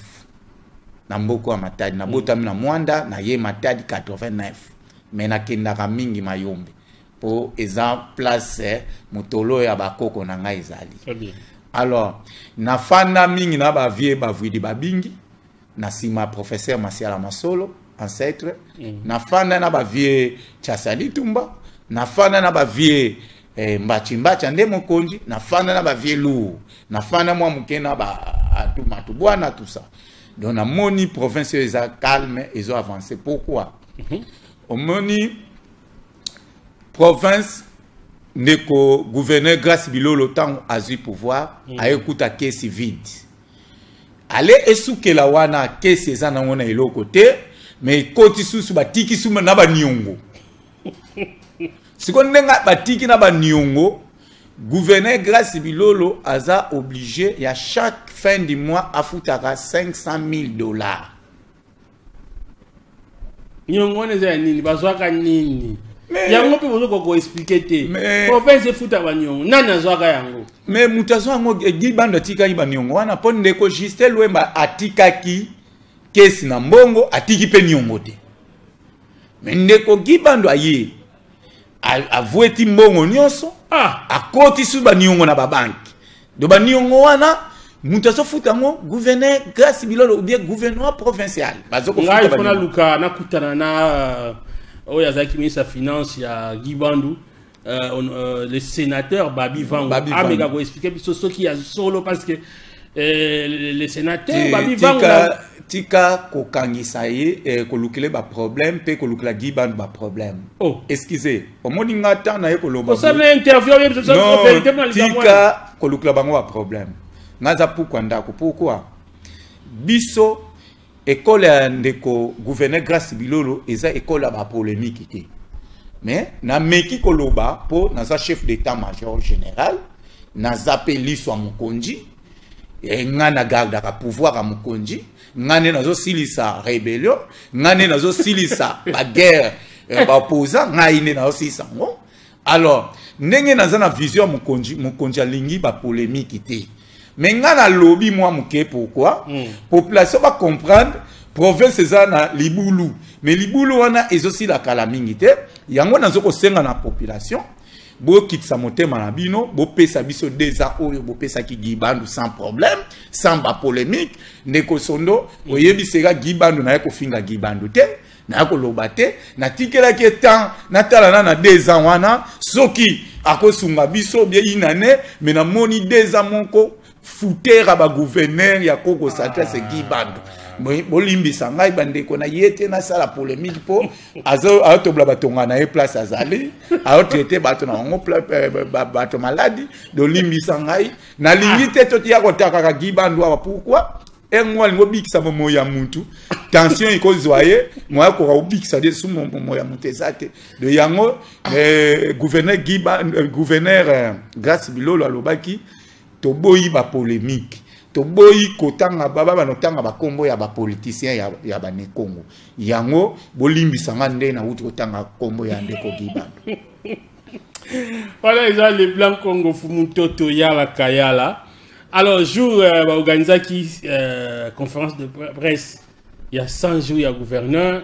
Na mboko ya Matadi, nabotami na Mwanda, na ye Matadi 89. Mais nakendaka mingi Mayombe. Po eza place motolo ya bakoko na ngai ezali. Très bien. Alors, nafanda mingi na ba vieux ba vidi ba bingi, na sima professeur Masiala Masolo, ancêtre. Nafanda na ba vieux Chasali Tumba, nafanda na ba vieux Mbachi Mbacha nde mokonzi, nafanda na ba vieux Lourd, nafanda mwa moke na ba atu matubwana tout ça. Donc na moni province eza calme, ezo avancer. Pourquoi? Omoni province ndeko gouverneur Grâce Bilolo tango azwi pouvoir, ayekuta kesi vide. Ale esukela wana kesi eza nango na eloko te, mais ekoti susu batiki suma na baniongo. Siko ndenga batiki na baniongo, gouverneur Grâce Bilolo aza obligé ya chaque fin du mois afutaka 500 000 $. Nyongo wana eza ya nini? Bazwaka nini? Yango mpe bozokoka koexpliquer te. Province efuta baniongo, nani azwaka yango? Mais moto azwa yango, Guy Bandu atikaki baniongo wana mpo ndeko Justin Lwemba atikaki kesi na mbongo, atiki mpe niongo te. Mais ndeko Guy Bandu aye avweti mbongo nyonso, akotisi baniongo na babanki. Do baniongo wana, moto azofuta yango gouverneur Grâce Bilolo ou bien gouvernement provincial. Ngai fo naluka nakutana na oyo azalaki ministre ya finance ya Guy Bandu, le sénateur Babi Vango, ameka koexpliquer biso soki ya solo, parce que le sénateur Babi Vango Tika kokangisa ye, kolukela baproblème mpe kolukela Guy Bandu baproblème. Oh. Excuse, omoni nga ntan na ye koloba. Osala interview. Tika kolukela bango baproblème. Nga aza pukwa ndako. Pourquoi biso ekole ya ndeko gouverneur Grâce Bilolo eza ekole ya bapolémique te? Mais nameki koloba mpo naza chef d'état major général, naza mpe liso ya mokonzi. Nga nagardaka pouvoir ya mokonzi. Nga nde nazosilisa rébellion, nga nde nazosilisa baguerre baopposant, ngai nde nazosilisa yango. Alors ndenge naza na vision ya mokonzi, mokonzi alingi bapolémique te. Mais nga nalobi mwa moke. Pourquoi? Population bacomprendre, province eza na libulu, mais libulu wana ezosila kala mingi te. Yango nazo kosenga na population, bokitisa motema na bino, bopesa biso 2 ans oyo bopesaki Guy Bandu sans problème, sans bapolémique. Ndeko Sondo, oyebiseka Guy Bandu, naye kofinga Guy Bandu te, naye koloba te. Natikelaki temps, natala na 2 ans wana soki akosunga biso bien inane. Mais namoni 2 ans moko futera bagouverneur ya Kongo Central, c'est Guy Bandu. Bolimbisa ngai bandeko, na ye te nasala polémique mpo azotobola batonga na ye place azali, azotraiter bato na bango bato maladi. Dolimbisa ngai, nalingi te totiya kotakaka Guy Bandu awa. Pourquoi? Ngo alingi obikisa bomoi ya mutu, tension ekozwa ye, moya akoka kobikisa de su bomoi ya mutu eza te. De yango gouverneur Guy, gouverneur Grâce Bilolo alobaki: toboyi bapolémique, toboyi kotanga baba banotanga bakombo ya bapoliticien ya banekongo. Yango bolimbisanga nde nauti kotanga kombo ya ndeko Guy Bandu. Voilà, eza le Blanc Congo Fumutoto Yala Kayala. Alors jour baorganisaki conférence de presse il y a 100 jours ya gouverneur,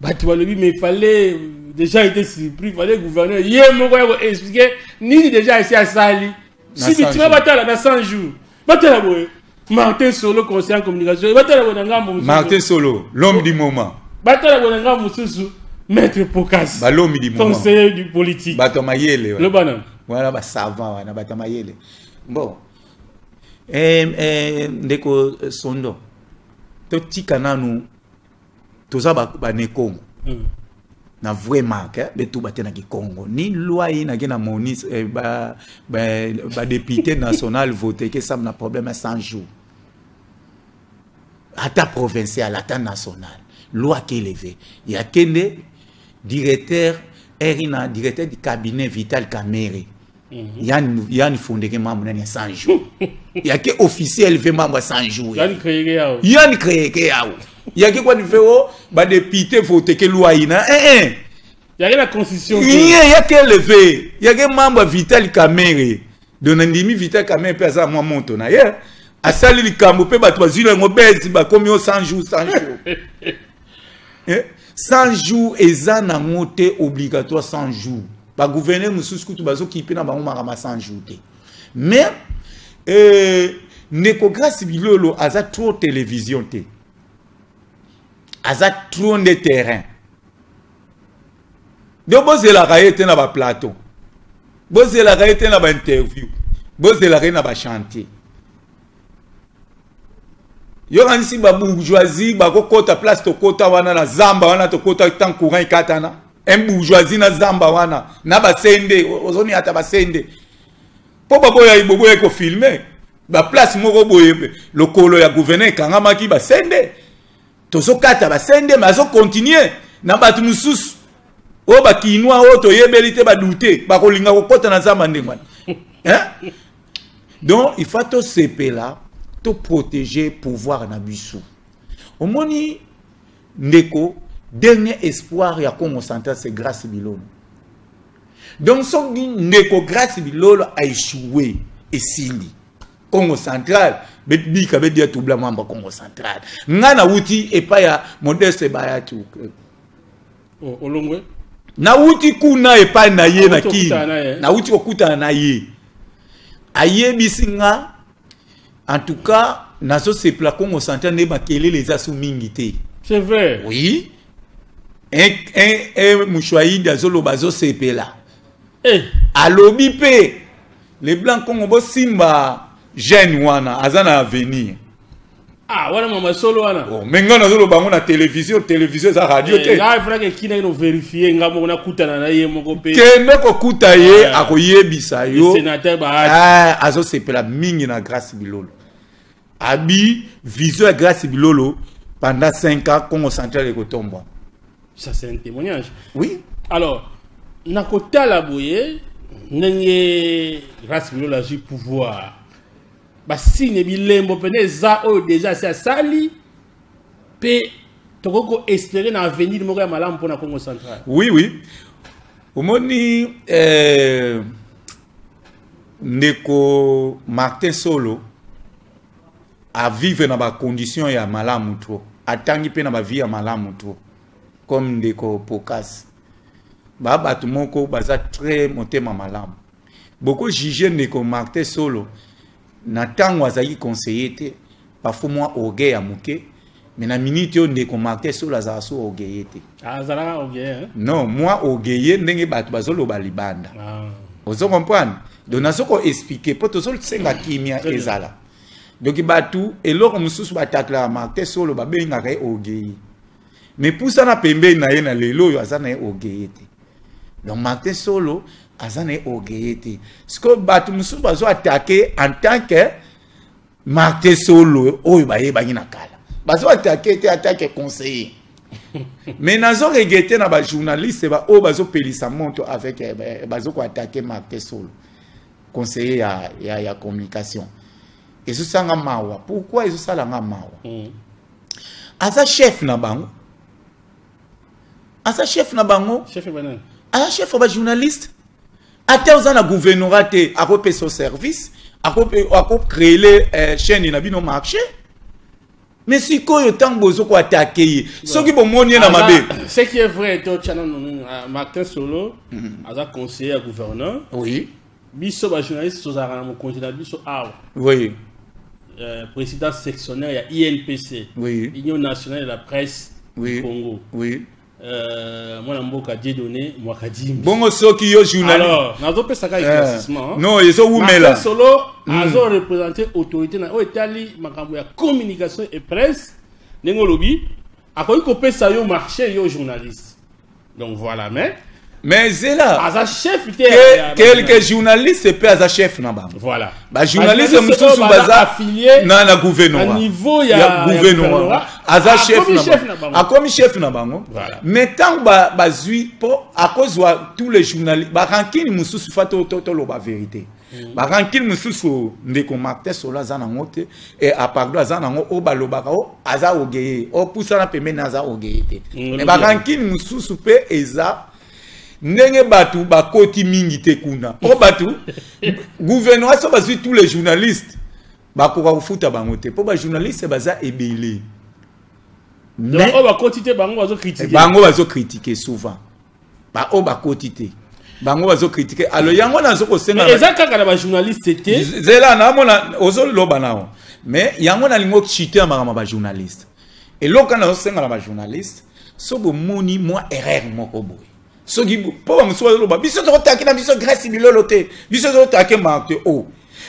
bato balobi mais il fallait déjà été surpris, fallait gouverneur ye moko ya koexpliquer nini déjà esi asali subitement. Batala na 100 jours, batala boye Martin Solo, conseiller en communication, batala boye na ngambo mosusu. Martin Solo, l'homme du moment. Batala boye na ngambo mosusu, maître Pokas. Bal'homme du moment. Conseiller du politique. Bato mayele. Lobana. Wana basavant wana, bato mayele. Bon, ndeko Sondo, totika nanu, toza banekongo na vrai marque, eh, betu batenaki Congo ni loi ye nake na moni badéputé ba national vote ke sam na problème ya 100 jours, ata provincial ata national. Loi ke élevé yakende directeur eri na directeur du cabinet Vital Kamerhe. Yani fundeke mambo nani ya 100 jours, yake officiel ve mambo ya 100 jours. Yani créé yawo. Yani créé ke yawo, yake kwani ve o badéputé vote ke loi ina eh. Yake na constitution. Ye yake élevé, yake mambo ya Vital Kamerhe. Donc nandimi Vital Kamerhe mpe aza mwa moto na ye, asali likambo mpe bato bazwi yango bezi, bakomi o 100 jours, 100 jours. Eh? 100 jours eza nango te obligatoire. 100 jours, bagouverneur mosusu kutu bazokipe na bango makambo ya 100 jours te. Mais ndeko Grâce Bilolo aza trop télévision te, aza trop nde terrain. Nde bozelaka ye te na baplateau, bozelaka ye te na bainterview, bozelaka ye na bachantier. Yokanisi babourgeoisie bakokɔta place tokɔta wana na zamba wana, tokɔta tant courant ekatana. Un bourgeoisie na zamba wana na basende, ozoni ata basende mpo baboya, boboya kofilmer baplace moko boye. Lokolo ya gouverneur ekangamaki, basende tozokata basende, me azocontinuer na bato mosusu oyo bakinois oyo toyebeli te, badute bakolinga kokɔta na zamba ndenge wana, hein? Donc il faut tosepela, toprotéger pouvoir na biso. Omoni ndeko Dernier espoir ya Congo Central, c'est Grâce Bilolo. Donc soki ndeko Grâce Bilolo a échoué, esili Congo Central bebika bedia tubla mwamba Congo Central. Nga na wuti epai ya Modeste Bayati. Oh, olongwe. Nawuti kuna epai na ye na Kini, nawuti kokutana na ye, ayebisi nga en tout cas nazosepela Congo Central nde makelele eza so mingi te. C'est vrai. Oui, un mushwaidi azoloba azosepela. Eh. Alobi mpe le blanc Congo bosimba jeune wana aza na avenir. Ah, wana mama solo wana. Oh, mais nga nazoloba yango na télévision, télévision eza radio te. Ngai frake kina no vérifier, nga moko nakutana na ye moko mpe. Kende kokuta ye, akoyebisa yo. Sénateur Bahati. Ah, azosepela mingi na Grâce Bilolo. Abi vision ya Grâce Bilolo pendant 5 ans Congo Central ekotombwa. Ça, c'est un témoignage. Oui. Alors, nakotala boye ndenge Grâce Bilolo azwi pouvoir, basigne bilembo pene eza oyo déjà asi asali mpe tokoki koespérer na avenir moko ya malamu mpona Congo Central. Oui, omoni ndeko Martin Solo avivre na bacondition ya malamu trop, atangi mpe na bavie ya malamu trop comme ndeko Pokasi. Ba bato moko baza très motema malamu. Boko juge ndeko Martin Solo na ntango azalaki conseiller te, parfois mwa orgueil ya moke, mais na minute oyo ndeko Martin Solo azalaka so orgueil te. Azalaka orgueil, hein? Non, mwa orgueil ndenge bato bazoloba libanda. Ah. Ozo comprendre? Donc nazo koexpliquer mpo tozosenga kimia ezala. Donc bato eloko mosusu batakelaka Martin Solo, babengaka ye orgueil, mais pusana pembeni na ye na lelo oyo, aza na ye orgueil te. Donc Martin Solo aza na ye orgueil te. Sikoyo bato mosusu bazo attaquer en tant que Martin Solo oyo bayebaki na kala, bazo attaquer te en tant que conseiller. Mais nazo regretter na bajournaliste ba oyo bazopelisa moto avec bazo koattaquer Martin Solo, conseiller ya communication. Ezosanga mawa. Pourquoi ezosalanga mawa? Aza chef na bango, aza chef na bango. Chef banani? Aza chef ya bajournaliste. Ata oza na gouvernorat te, akopesa service, akocréer chaîne na bino marché. Mais sikoyo ntango bozo koattaquer ye, soki bomoni ye na mabe. Ce qui est vrai, to tchana, Martin Solo aza conseiller ya gouverneur. Biso bajournaliste tozalaka na mokonzi na biso awa. Président sectionnaire ya INPC, Union nationale de la presse du Congo, mwana mboka Dieudonné Mwakadimbi. Bongo soki yo journaliste Alors nazopesaka éclaircissement. Non, ezowumela. Martin Solo azo représenter autorité na oyo etali makambo ya communication et presse. Ndenge olobi, akoki kopesa yo marché, yo journaliste. Donc voilà, mais Mais zela. Aza chef te. Quelques journalistes mpe aza chef na bango. Voilà. Bajournaliste mosusu baza affilié na gouvernorat. Na niveau ya gouvernorat, aza chef na bango. Akomi chef na bango. Mais ntango bazwi mpo akozwa tous les journalistes, barancune mosusu, fa toloba vérité, barancune mosusu ndeko Martin Solo aza nango te, e pardon, aza nango oyo balobaka o aza orgueil, opusana pembeni, aza orgueil te. Mais barancune mosusu mpe eza ndenge bato bakoti mingi te kuna, mpo bato gouvernement so bazwi tous les journalistes, bakoka kofuta bango te mpo bajournaliste baza ebele. Mais oyo bakoti te, bango bazocritiquer. Bango bazocritiquer souvent. Baoyo bakoti te, bango bazocritiquer. Alors yango nazo kosenga. Eza kaka na bajournaliste te. Zela, naomona ozoloba nao, mais yango nalingi ochite ya makambo ya bajournaliste. Eloko nazosenga na bajournaliste, so bomoni mwa erreur moko boye, soki mpo bamosusu bazoloba biso tokotake na biso Grâce Bilolo te, biso tozotake Martin o.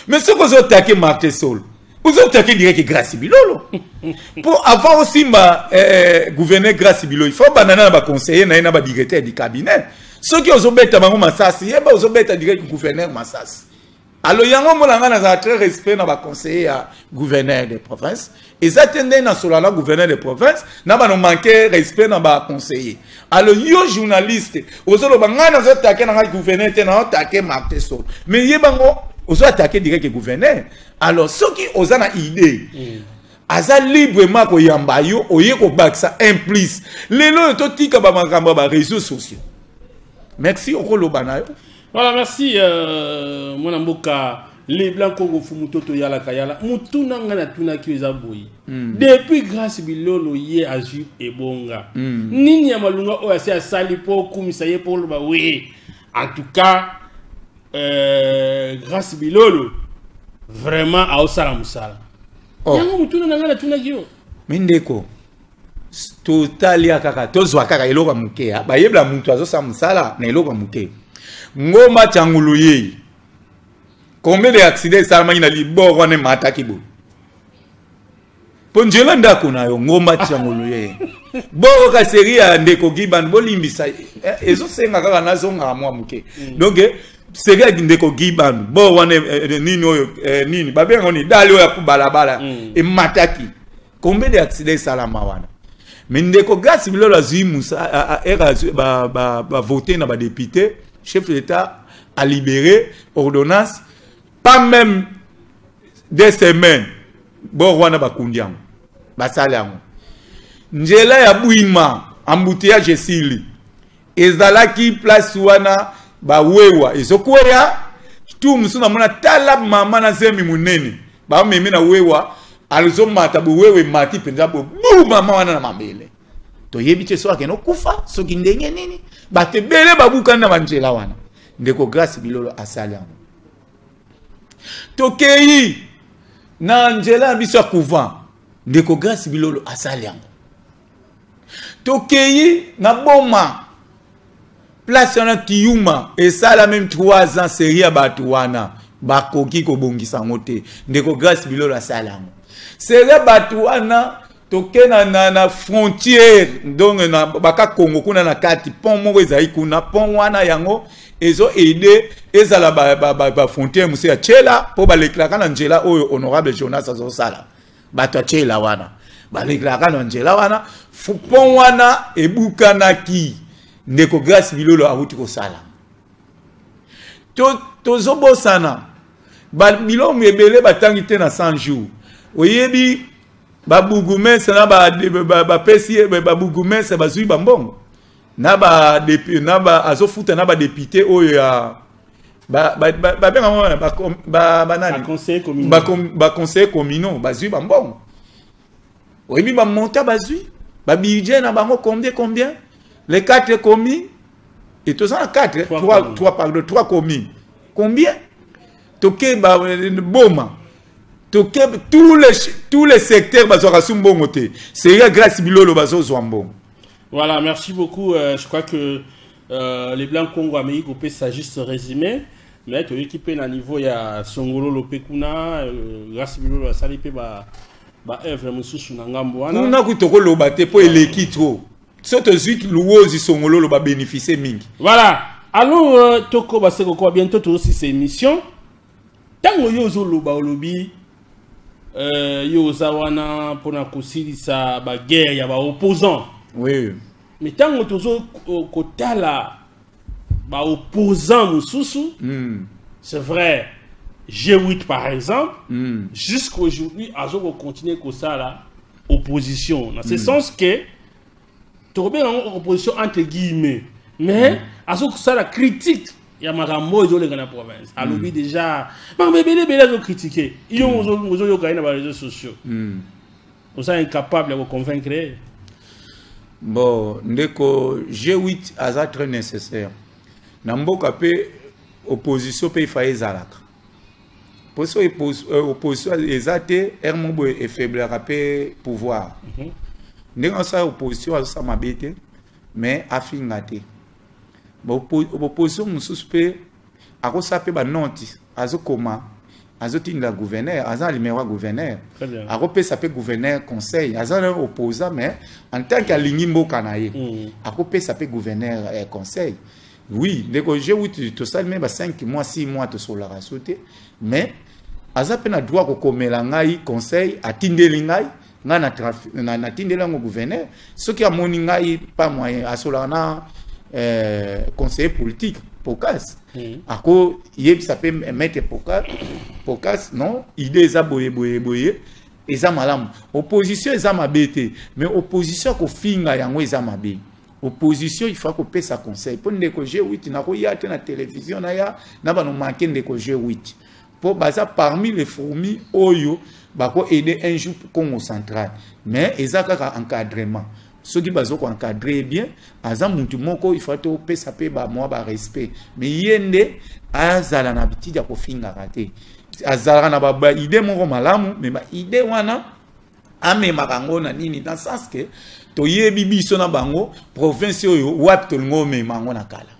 Mais soki ozotake Martin Solo, ozotake direct Grâce Bilolo, mpo avant osimba gouverneur Grâce Bilolo, il faut bandana na baconseiller na ye na badirecteur du cabinet. Soki ozobeta bango masasi, yeba ozobeta direct gouverneur masasi. Alors yango mona nga nazala très respect na baconseiller ya gouverneur de province. Eza te ndenge nasola na gouverneur de province na bano manque respect na baconseiller. Alors yo journaliste ozoloba ngai nazotake na ngai gouverneur te, naotake Martin Solo, mais ye bango ozoattaquer direct gouverneur. Alors soki oza na idée. Aza librement koyamba yo, oye kobakisa un plus. Lelo oyo totika bamakambo ya baréseaux sociaux. Merci, okoloba na yo. Voilà, merci mwana mboka Leblanc Kongo Fumu Toto yala kayala. Mutuna nga na tunaki eza boyi. Depuis Grâce Bilolo ye azwi ebonga. Nini ya malunga oyo asi asali po kumisa ye po loba oui. En tout cas, Grâce Bilolo vraiment aosala musala. Oh. Yango mutuna na nga na tunaki yo. Mindeko totalia kaka tozwa kaka eloko ya moke ya bayebela mutu azosala mosala na eloko ya moke. Ngomba Tchangulu ye. Combien de accidents esalamaki na libor wana emataki boye? Po nzela ndako na yo Ngomba Tchangulu ye. Boro ka série ya ndeko Giban bolimbisa ezosenga kaka nazongaka mwa moke. Donc série ya ndeko Giban bo wana nini oyo nini babenga ni dali oyo ya balabala emataki. Combien de accidents esalama wana? Mais ndeko Grâce Bilolo azwi musa era azwi ba voter na ba député, chef de l'État a libéré ordonnance pas même des semaines. Bon wana bakundi yango. Basali yango. Nzela ya Bwima embouteillage esili. Ezalaki place wana ba wewa ezokwea tout musu na mona tala mama na zemi munene. Ba memi na wewa alizomata bo wewe mati penza bo bu mama wana na mabele. Toyebi te soki akende kufa soki ndenge nini bato ebele babukani na banzela wana. Ndeko Grâce Bilolo asali yango. Tokei na nzela ya biso ya couvent. Ndeko Grâce Bilolo asali yango. Tokei na Boma place wana Kiyuma esala même 3 ans série ya bato wana bakoki kobongisa yango te. Ndeko Grâce Bilolo asali yango. Série bato wana toke na frontière donc na baka Congo kuna na kati pont moko ezali kuna pont wana yango ezo aider ezala ba frontière musi ya Tshela po balekelaka na nzela oyo honorable Jonas azosala. Bato ya Tshela wana balekelaka na nzela wana pont wana ebukanaki. Ndeko Grâce Bilolo awuti kosala. Tozobosana ba bilongo ebele batangi te na 100 jours. Oyebi ba bourgmestre na ba pesi, ba bourgmestre bazwi ba mbongo. Na ba dépu-, na ba azofuta na ba député oyo ya ba benga wana, ba com-, ba, ba nani? Ba conseiller communaux. Ba com-, ba conseiller communaux bazwi ba mbongo. Oyebi ba monta bazwi, ba budget na bango combien, combien? Les 4 communes et tous en 4, Trois 3, communes. 3, pardon, 3 communes. Combien? Toke ba Boma. Toke tous les secteurs bazwaka su mbongo te. C'est Grâce Bilolo bazozwa mbongo. Voilà, merci beaucoup. Je crois que les Blancs Congo Amérique au ça juste résumé. Mais tu équipé na niveau ya Songolo Lopekuna, Grâce Bilolo asali pe ba œuvre mosusu na ngambo wana. Kuna ku toko loba te po eleki trop. Soto zwit luozi Songolo lo ba bénéficier mingi. Voilà. Alors toko ba seko ko bientôt to aussi cette émission. Tango yo zo loba olobi yo za wana pona kosilisa ba guerre ya ba opposants. Oui. Mais tango tozo kotala ba opposants mosusu, c'est vrai, G8 par exemple, jusqu'aujourd'hui azo continuer kosala opposition. Dans ce sens que tobe na opposition entre guillemets, mais azo kosala critique ya makambo ezo lenga na province. Alobi déjà, ba bebele bele azo critiquer. Yo ozo yoka na ba réseaux sociaux. Oza incapable de convaincre. Bon, ndeko G8 aza très nécessaire. Na mboka pe opposition pe ifa ezalaka. Poso opposition eza te, er mobo e faiblera pe pouvoir. Ndenge osala opposition azosa mabe te, mais afinga te. Ba opposition mosusu pe akosa pe ba noti, azokoma, azotinda gouverneur, aza numéro ya gouverneur. Très bien. Akopesa pe gouverneur conseil, aza na opposant mais en tant qu'alingi mboka na ye, akopesa pe gouverneur conseil. Oui, ndeko G8 tosali même ba 5 mois, 6 mois tosolaka so te, mais aza pe na droit kokomela ngai conseil, atindeli ngai, ngai na na, natindeli yango gouverneur, soki amoni ngai pas moyen, asolaka na conseiller politique Pocas. Ako yebisa pe maître Pocas, non, idée eza boye boye boye. Eza malamu. Opposition eza mabe te, mais opposition kofinga yango eza mabe. Opposition, il faut kopesa conseil. Mpo ndeko G8, nakoya te na télévision naya na bano manke ndeko G8, mpo baza parmi les fourmis oyo bako aider un jour Congo Central, mais eza kaka encadrement. Soki bazo koencadre bien, aza mutu moko il faut topesa mpe bamwa barespect, mais ye nde azala na habitude ya kofingaka te. Azalaka na baidée moko malamu, mais baidée wana amemaka yango na nini, dans sens ke toyebi biso na bango province oyo wapi tolingi omema yango na kala,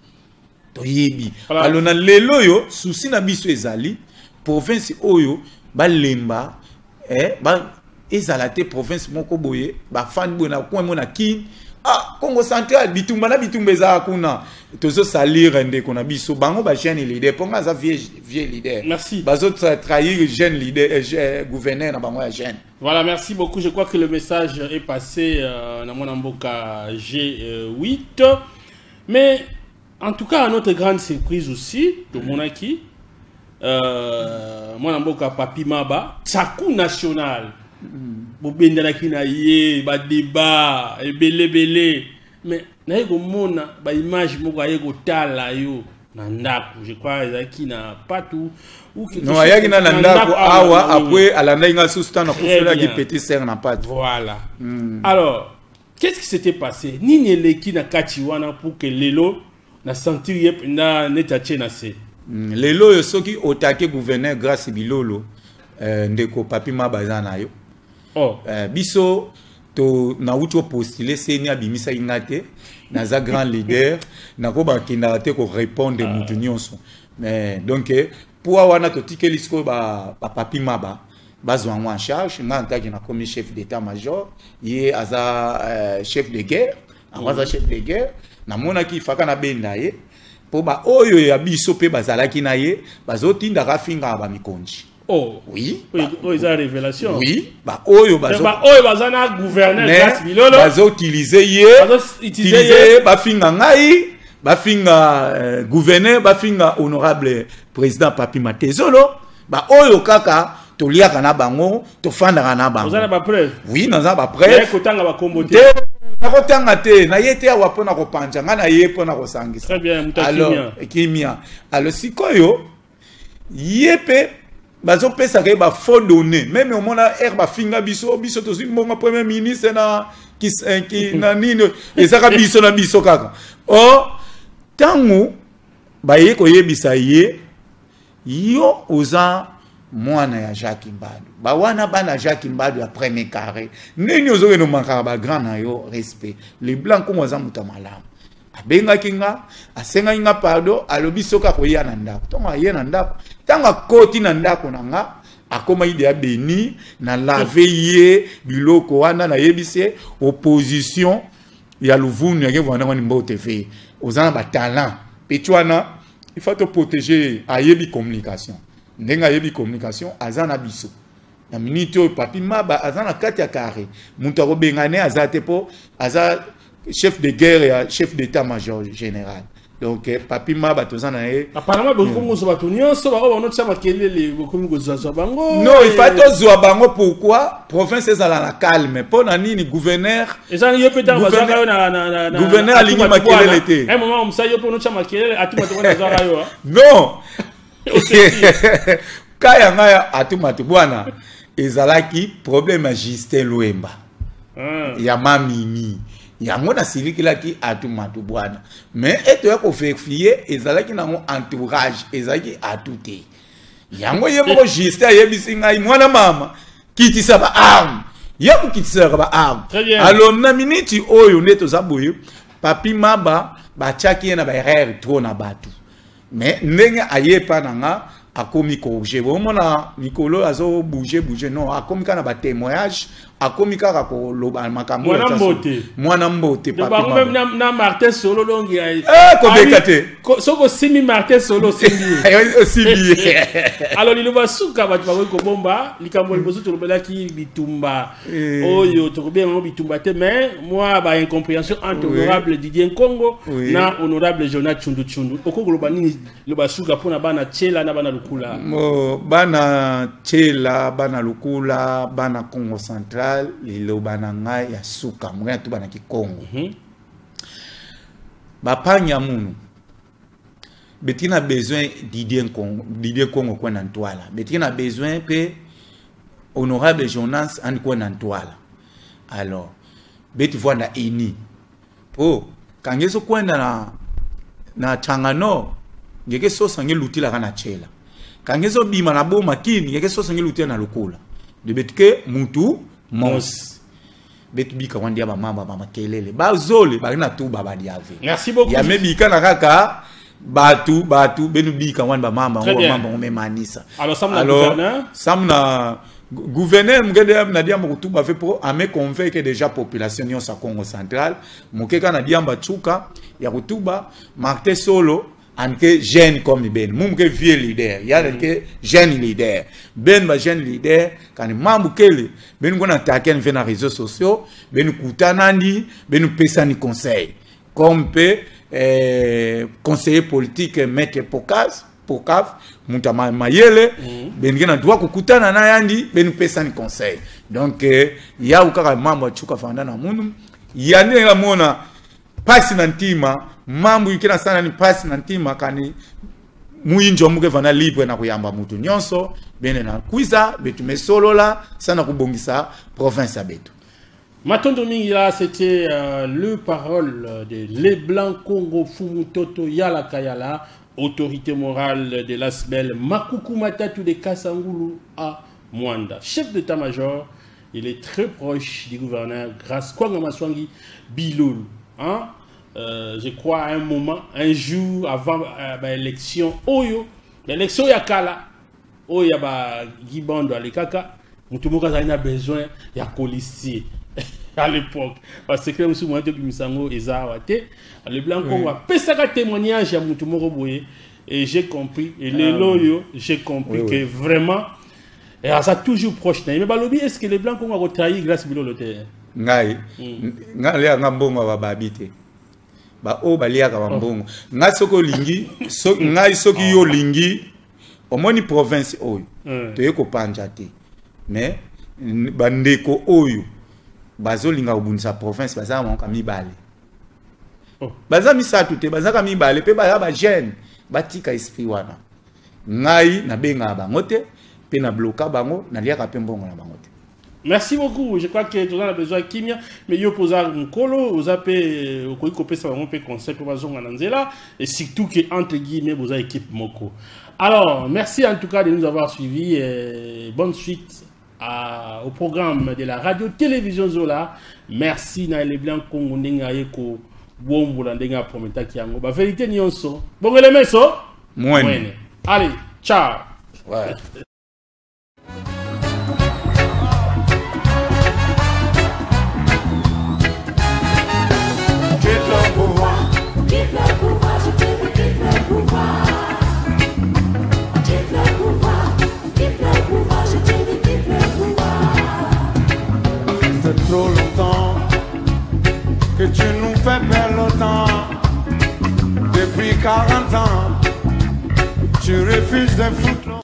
toyebi. Alors na lelo oyo, souci na biso ezali province oyo balemba ezala te province moko boye bafandi boye na coin mo na Kine. Ah, Congo Central, bitumba na bitumba ezalaka kuna. Tozosalire ndeko na biso, bango bajeune leader, mpo nga aza vieux leader. Merci. Bazotrahir jeune leader, gouverneur na bango ya jeune. Voilà, merci beaucoup. Je crois que le message est passé dans mon mboka G8. Mais en tout cas, à notre grande surprise aussi, de Monaki, mwana mboka Papi Maba, Tsaku national. Bobendanaki na ye, ba débat, ebele ebele. Mais naye komona ba image moko aye kotala yo na ndako, je crois ezalaki na patu. Non, ayaki na ndako awa, après alandaki nga susu ntango nakufelaki petit sœur na patu. Voilà. Alors, qu'est-ce qui s'était passé? Nini eleki na kati wana pour que lelo na sentir ye mpenza neti atie na se? Lelo oyo, soki otake gouverneur Grâce Bilolo, ndeko Papi Maba aza na yo. Oh. Biso to nauti opostule, seni abimisaki nga te. Naza grand leader, nako bakendaka te korépondre mutu nyonso. Mais donc poids wana totikeli sikoyo bapapi Maba bazwa yango en charge. Nga ntaki nakomi chef d'état major, ye aza chef de guerre, yango aza chef de guerre. Namonaki faka nabenda ye mpo baoyo ya biso mpe bazalaki na ye bazotindaka afingaka bamikonzi. Oh. Oui. Oyo eza révélation. Oui, baoyo baoyo baza na gouverneur Grâce Bilolo bazoutilize ye, utilize bafinga ngai, bafinga gouverneur, bafinga honorable président Papi Matezolo, baoyo kaka toliaka na bango, tofandaka na bango. Oza na bapreuve? Oui, naza bapreuve. Kotanga bakombo te. Nakotanga te, naye te awa mpona kopanja ngai, naye mpona kosangisa. Alors kimia. Alors sikoyo ye mpe bazopesaka ye bafaux données. Même omona aire bafinga biso, biso tozwi mbongo premier ministre na nini, ezaka biso na biso kaka. Or ntango baye koyebisa ye: yo oza mwana ya Jacques Mbadu, bawana bana Jacques Mbadu ya premier carré, ndeni ozokende omakaka bagrand na yo respect. Le blanc Kongo aza moto ya malamu, abengaki nga, asengaki nga pardon, alobi soki akoya na ndako. Ntango aye na ndako, ntango akoti na ndako na nga, akomaki deya beni na lave ye biloko wana. Nayebisi ye opposition ya Luvunu yake vanda wani mbote ve oza na batalent peti wana, il faut toprotéger. Ayebi communication, ndenge ayebi communication, aza na biso na minute oyo. Papi Maba aza na kati ya carré, moto akobengane aza te, mpo aza chef de guerre ya chef d'état major général. Donc Papi Maba toza na ye. Apparemment bokomi kozwa bato nyonso bango banotia makelele, bokomi kozwazwa bango. Non, il faut tozwa bango. Pourquoi? Province ezala na calme. Mpo na nini? Gouverneur Eza yo mpe ntango bazwaka yo na Gouverneur alingi makelele te. Un moment mosa yo mpe onotia makelele, atuma to wana azwaka yo. Non, ka ya ngai atumatu bwana ezalaki problème ya Justin Lwemba ya mamimi, yango nasilikelaki atumatu bwana. Mais etoya kovérifier, ezalaki nango entourage, ezalaki atu te. Yango ye moko Justin ayebisi ngai: mwana mama, kitisa baarme. Ye kokitisaka baarme. Alors na miniti oyo nde toza boye, Papi Maba batiaki ye na baerreur trop na bato, mais ndenge aye epa na nga, akomi corrigé. Bomona mikolo azobouge bouge, non, akomi kaka na batémoignage. Akomi kaka koloba makambo Mwana mbote. Mwana mbote. Donc, bango même na Martin Solo donc ya Eh, kobeka te. Soko simi Martin Solo osimbi ye. Osimbi ye. Alors liloba suka, bato bakoki kobomba likambo liboso, tolobelaki bitumba oyo tokobenga yango bitumba te, mais moi ba incompréhension entre honorable Didier Nkongo na honorable Jonas Chundu Chundu. Okoki koloba nini, liloba suka mpona bana Tshela na bana Lukula? Mo, bana Tshela, bana Lukula, bana Congo Central, liloba na ngai ya suka moke na tuba na kikongo. Bapanya munu betiki na besoin Didier Nkongo, Didier Nkongo kwenda ntwala, betiki na besoin mpe honorable Jonas andi kwenda ntwala. Alors beti vwanda eni po kange so kwenda na Changano ngeke sosa nge lutilaka na Tshela, kange so bima na boma kini ngeke sosa nge lutila na Lukula de betike mutu mos betu bika wandi ya bamamba ba makelele bazole bari na tuba badi ave. Merci beaucoup. Ya mebika na kaka batu batu benu bika wandi bamamba Très ngo bien. bamamba ngo memanisa. Alors, Sam na Alors, gouverneur? Sam na gouverneur mugende na diamba kutuba fait pour ame convaincre déjà population nyonso ya Congo Central mukeka na diamba tsuka ya kutuba Martin Solo anke jeune comme ben mumke vieux leader ya ke jeune leader ben ba jeune leader kani mambu kele ben ngona attaquer ve na réseaux sociaux ben kutanandi ben pesani conseil comme pe conseiller politique maître Pokaz Pokaf muta mayele ben ngena droit kukutana na yandi ben pesani conseil donc ya ukaka mambo achuka fanda na munu ya ndenge mona pasi na ntima mambo yikena sana ni pasi na ntima kani muyinjo muke vana libre na kuyamba mutu nyonso bene na kwiza betu mesolola sana kubongisa province ya betu. Matondo mingi là, c'était le parole de Les Blancs Congo Fumutoto Yala Kayala, autorité morale de l'Asbel Makuku Matatu de Kasangulu à Mwanda. Chef d'état-major, il est très proche du gouverneur Grâce Kwanga Maswangi Bilolo. Hein? Je crois à un moment, un jour avant l'élection Oyo, l'élection Yakala, Oyo ba Guy Bandu alekaka, mutu moko azali na besoin ya colistier à l'époque. Parce que monsieur Mohamed Bimisango eza awa te. Le Blanc Congo apesaka témoignage ya mutu moko boye et j'ai compris, et lelo oyo, j'ai compris que vraiment, et aza toujours proche na ye. Mais balobi, est-ce que le Blanc Congo a trahi Grâce Bilolo te? Ngai, ngai aliaka mbongo ya bababi te. Ba oyo baliaka ba mbongo. Ngai soki olingi, ngai soki yo olingi, omoni province oyo, toye kopanja te. Mais, bandeko oyo, bazolinga kobundisa province, baza bango ka mibale. Baza misato te, baza ka mibale, pe baza ba jeune, batika esprit wana. Ngai nabengaka bango te, pe na bloka bango, naliaka pe mbongo na bango te. Merci beaucoup. Je crois que tout le monde a besoin de kimia, mais yo posa nkolo, oza pe okoki kopesa bango pe conseil pe bazonga na nzela, et surtout que entre guillemets boza équipe moko. Alors, merci en tout cas de nous avoir suivis et bonne suite au programme de la radio télévision Zola. Merci na les Blancs Congo ndenge aye ko bombola ndenge a prometaki yango. Ba vérité nyonso. Bongele meso? Mwene. Mwene. Allez, ciao. Ouais. Quitte le pouvoir. Quitte le pouvoir, je te dis, quitte le pouvoir. Quitte le pouvoir, quitte le pouvoir, je te dis, quitte le pouvoir. C'est trop longtemps que tu nous fais perdre le temps. Depuis 40 ans, tu refuses de foutre.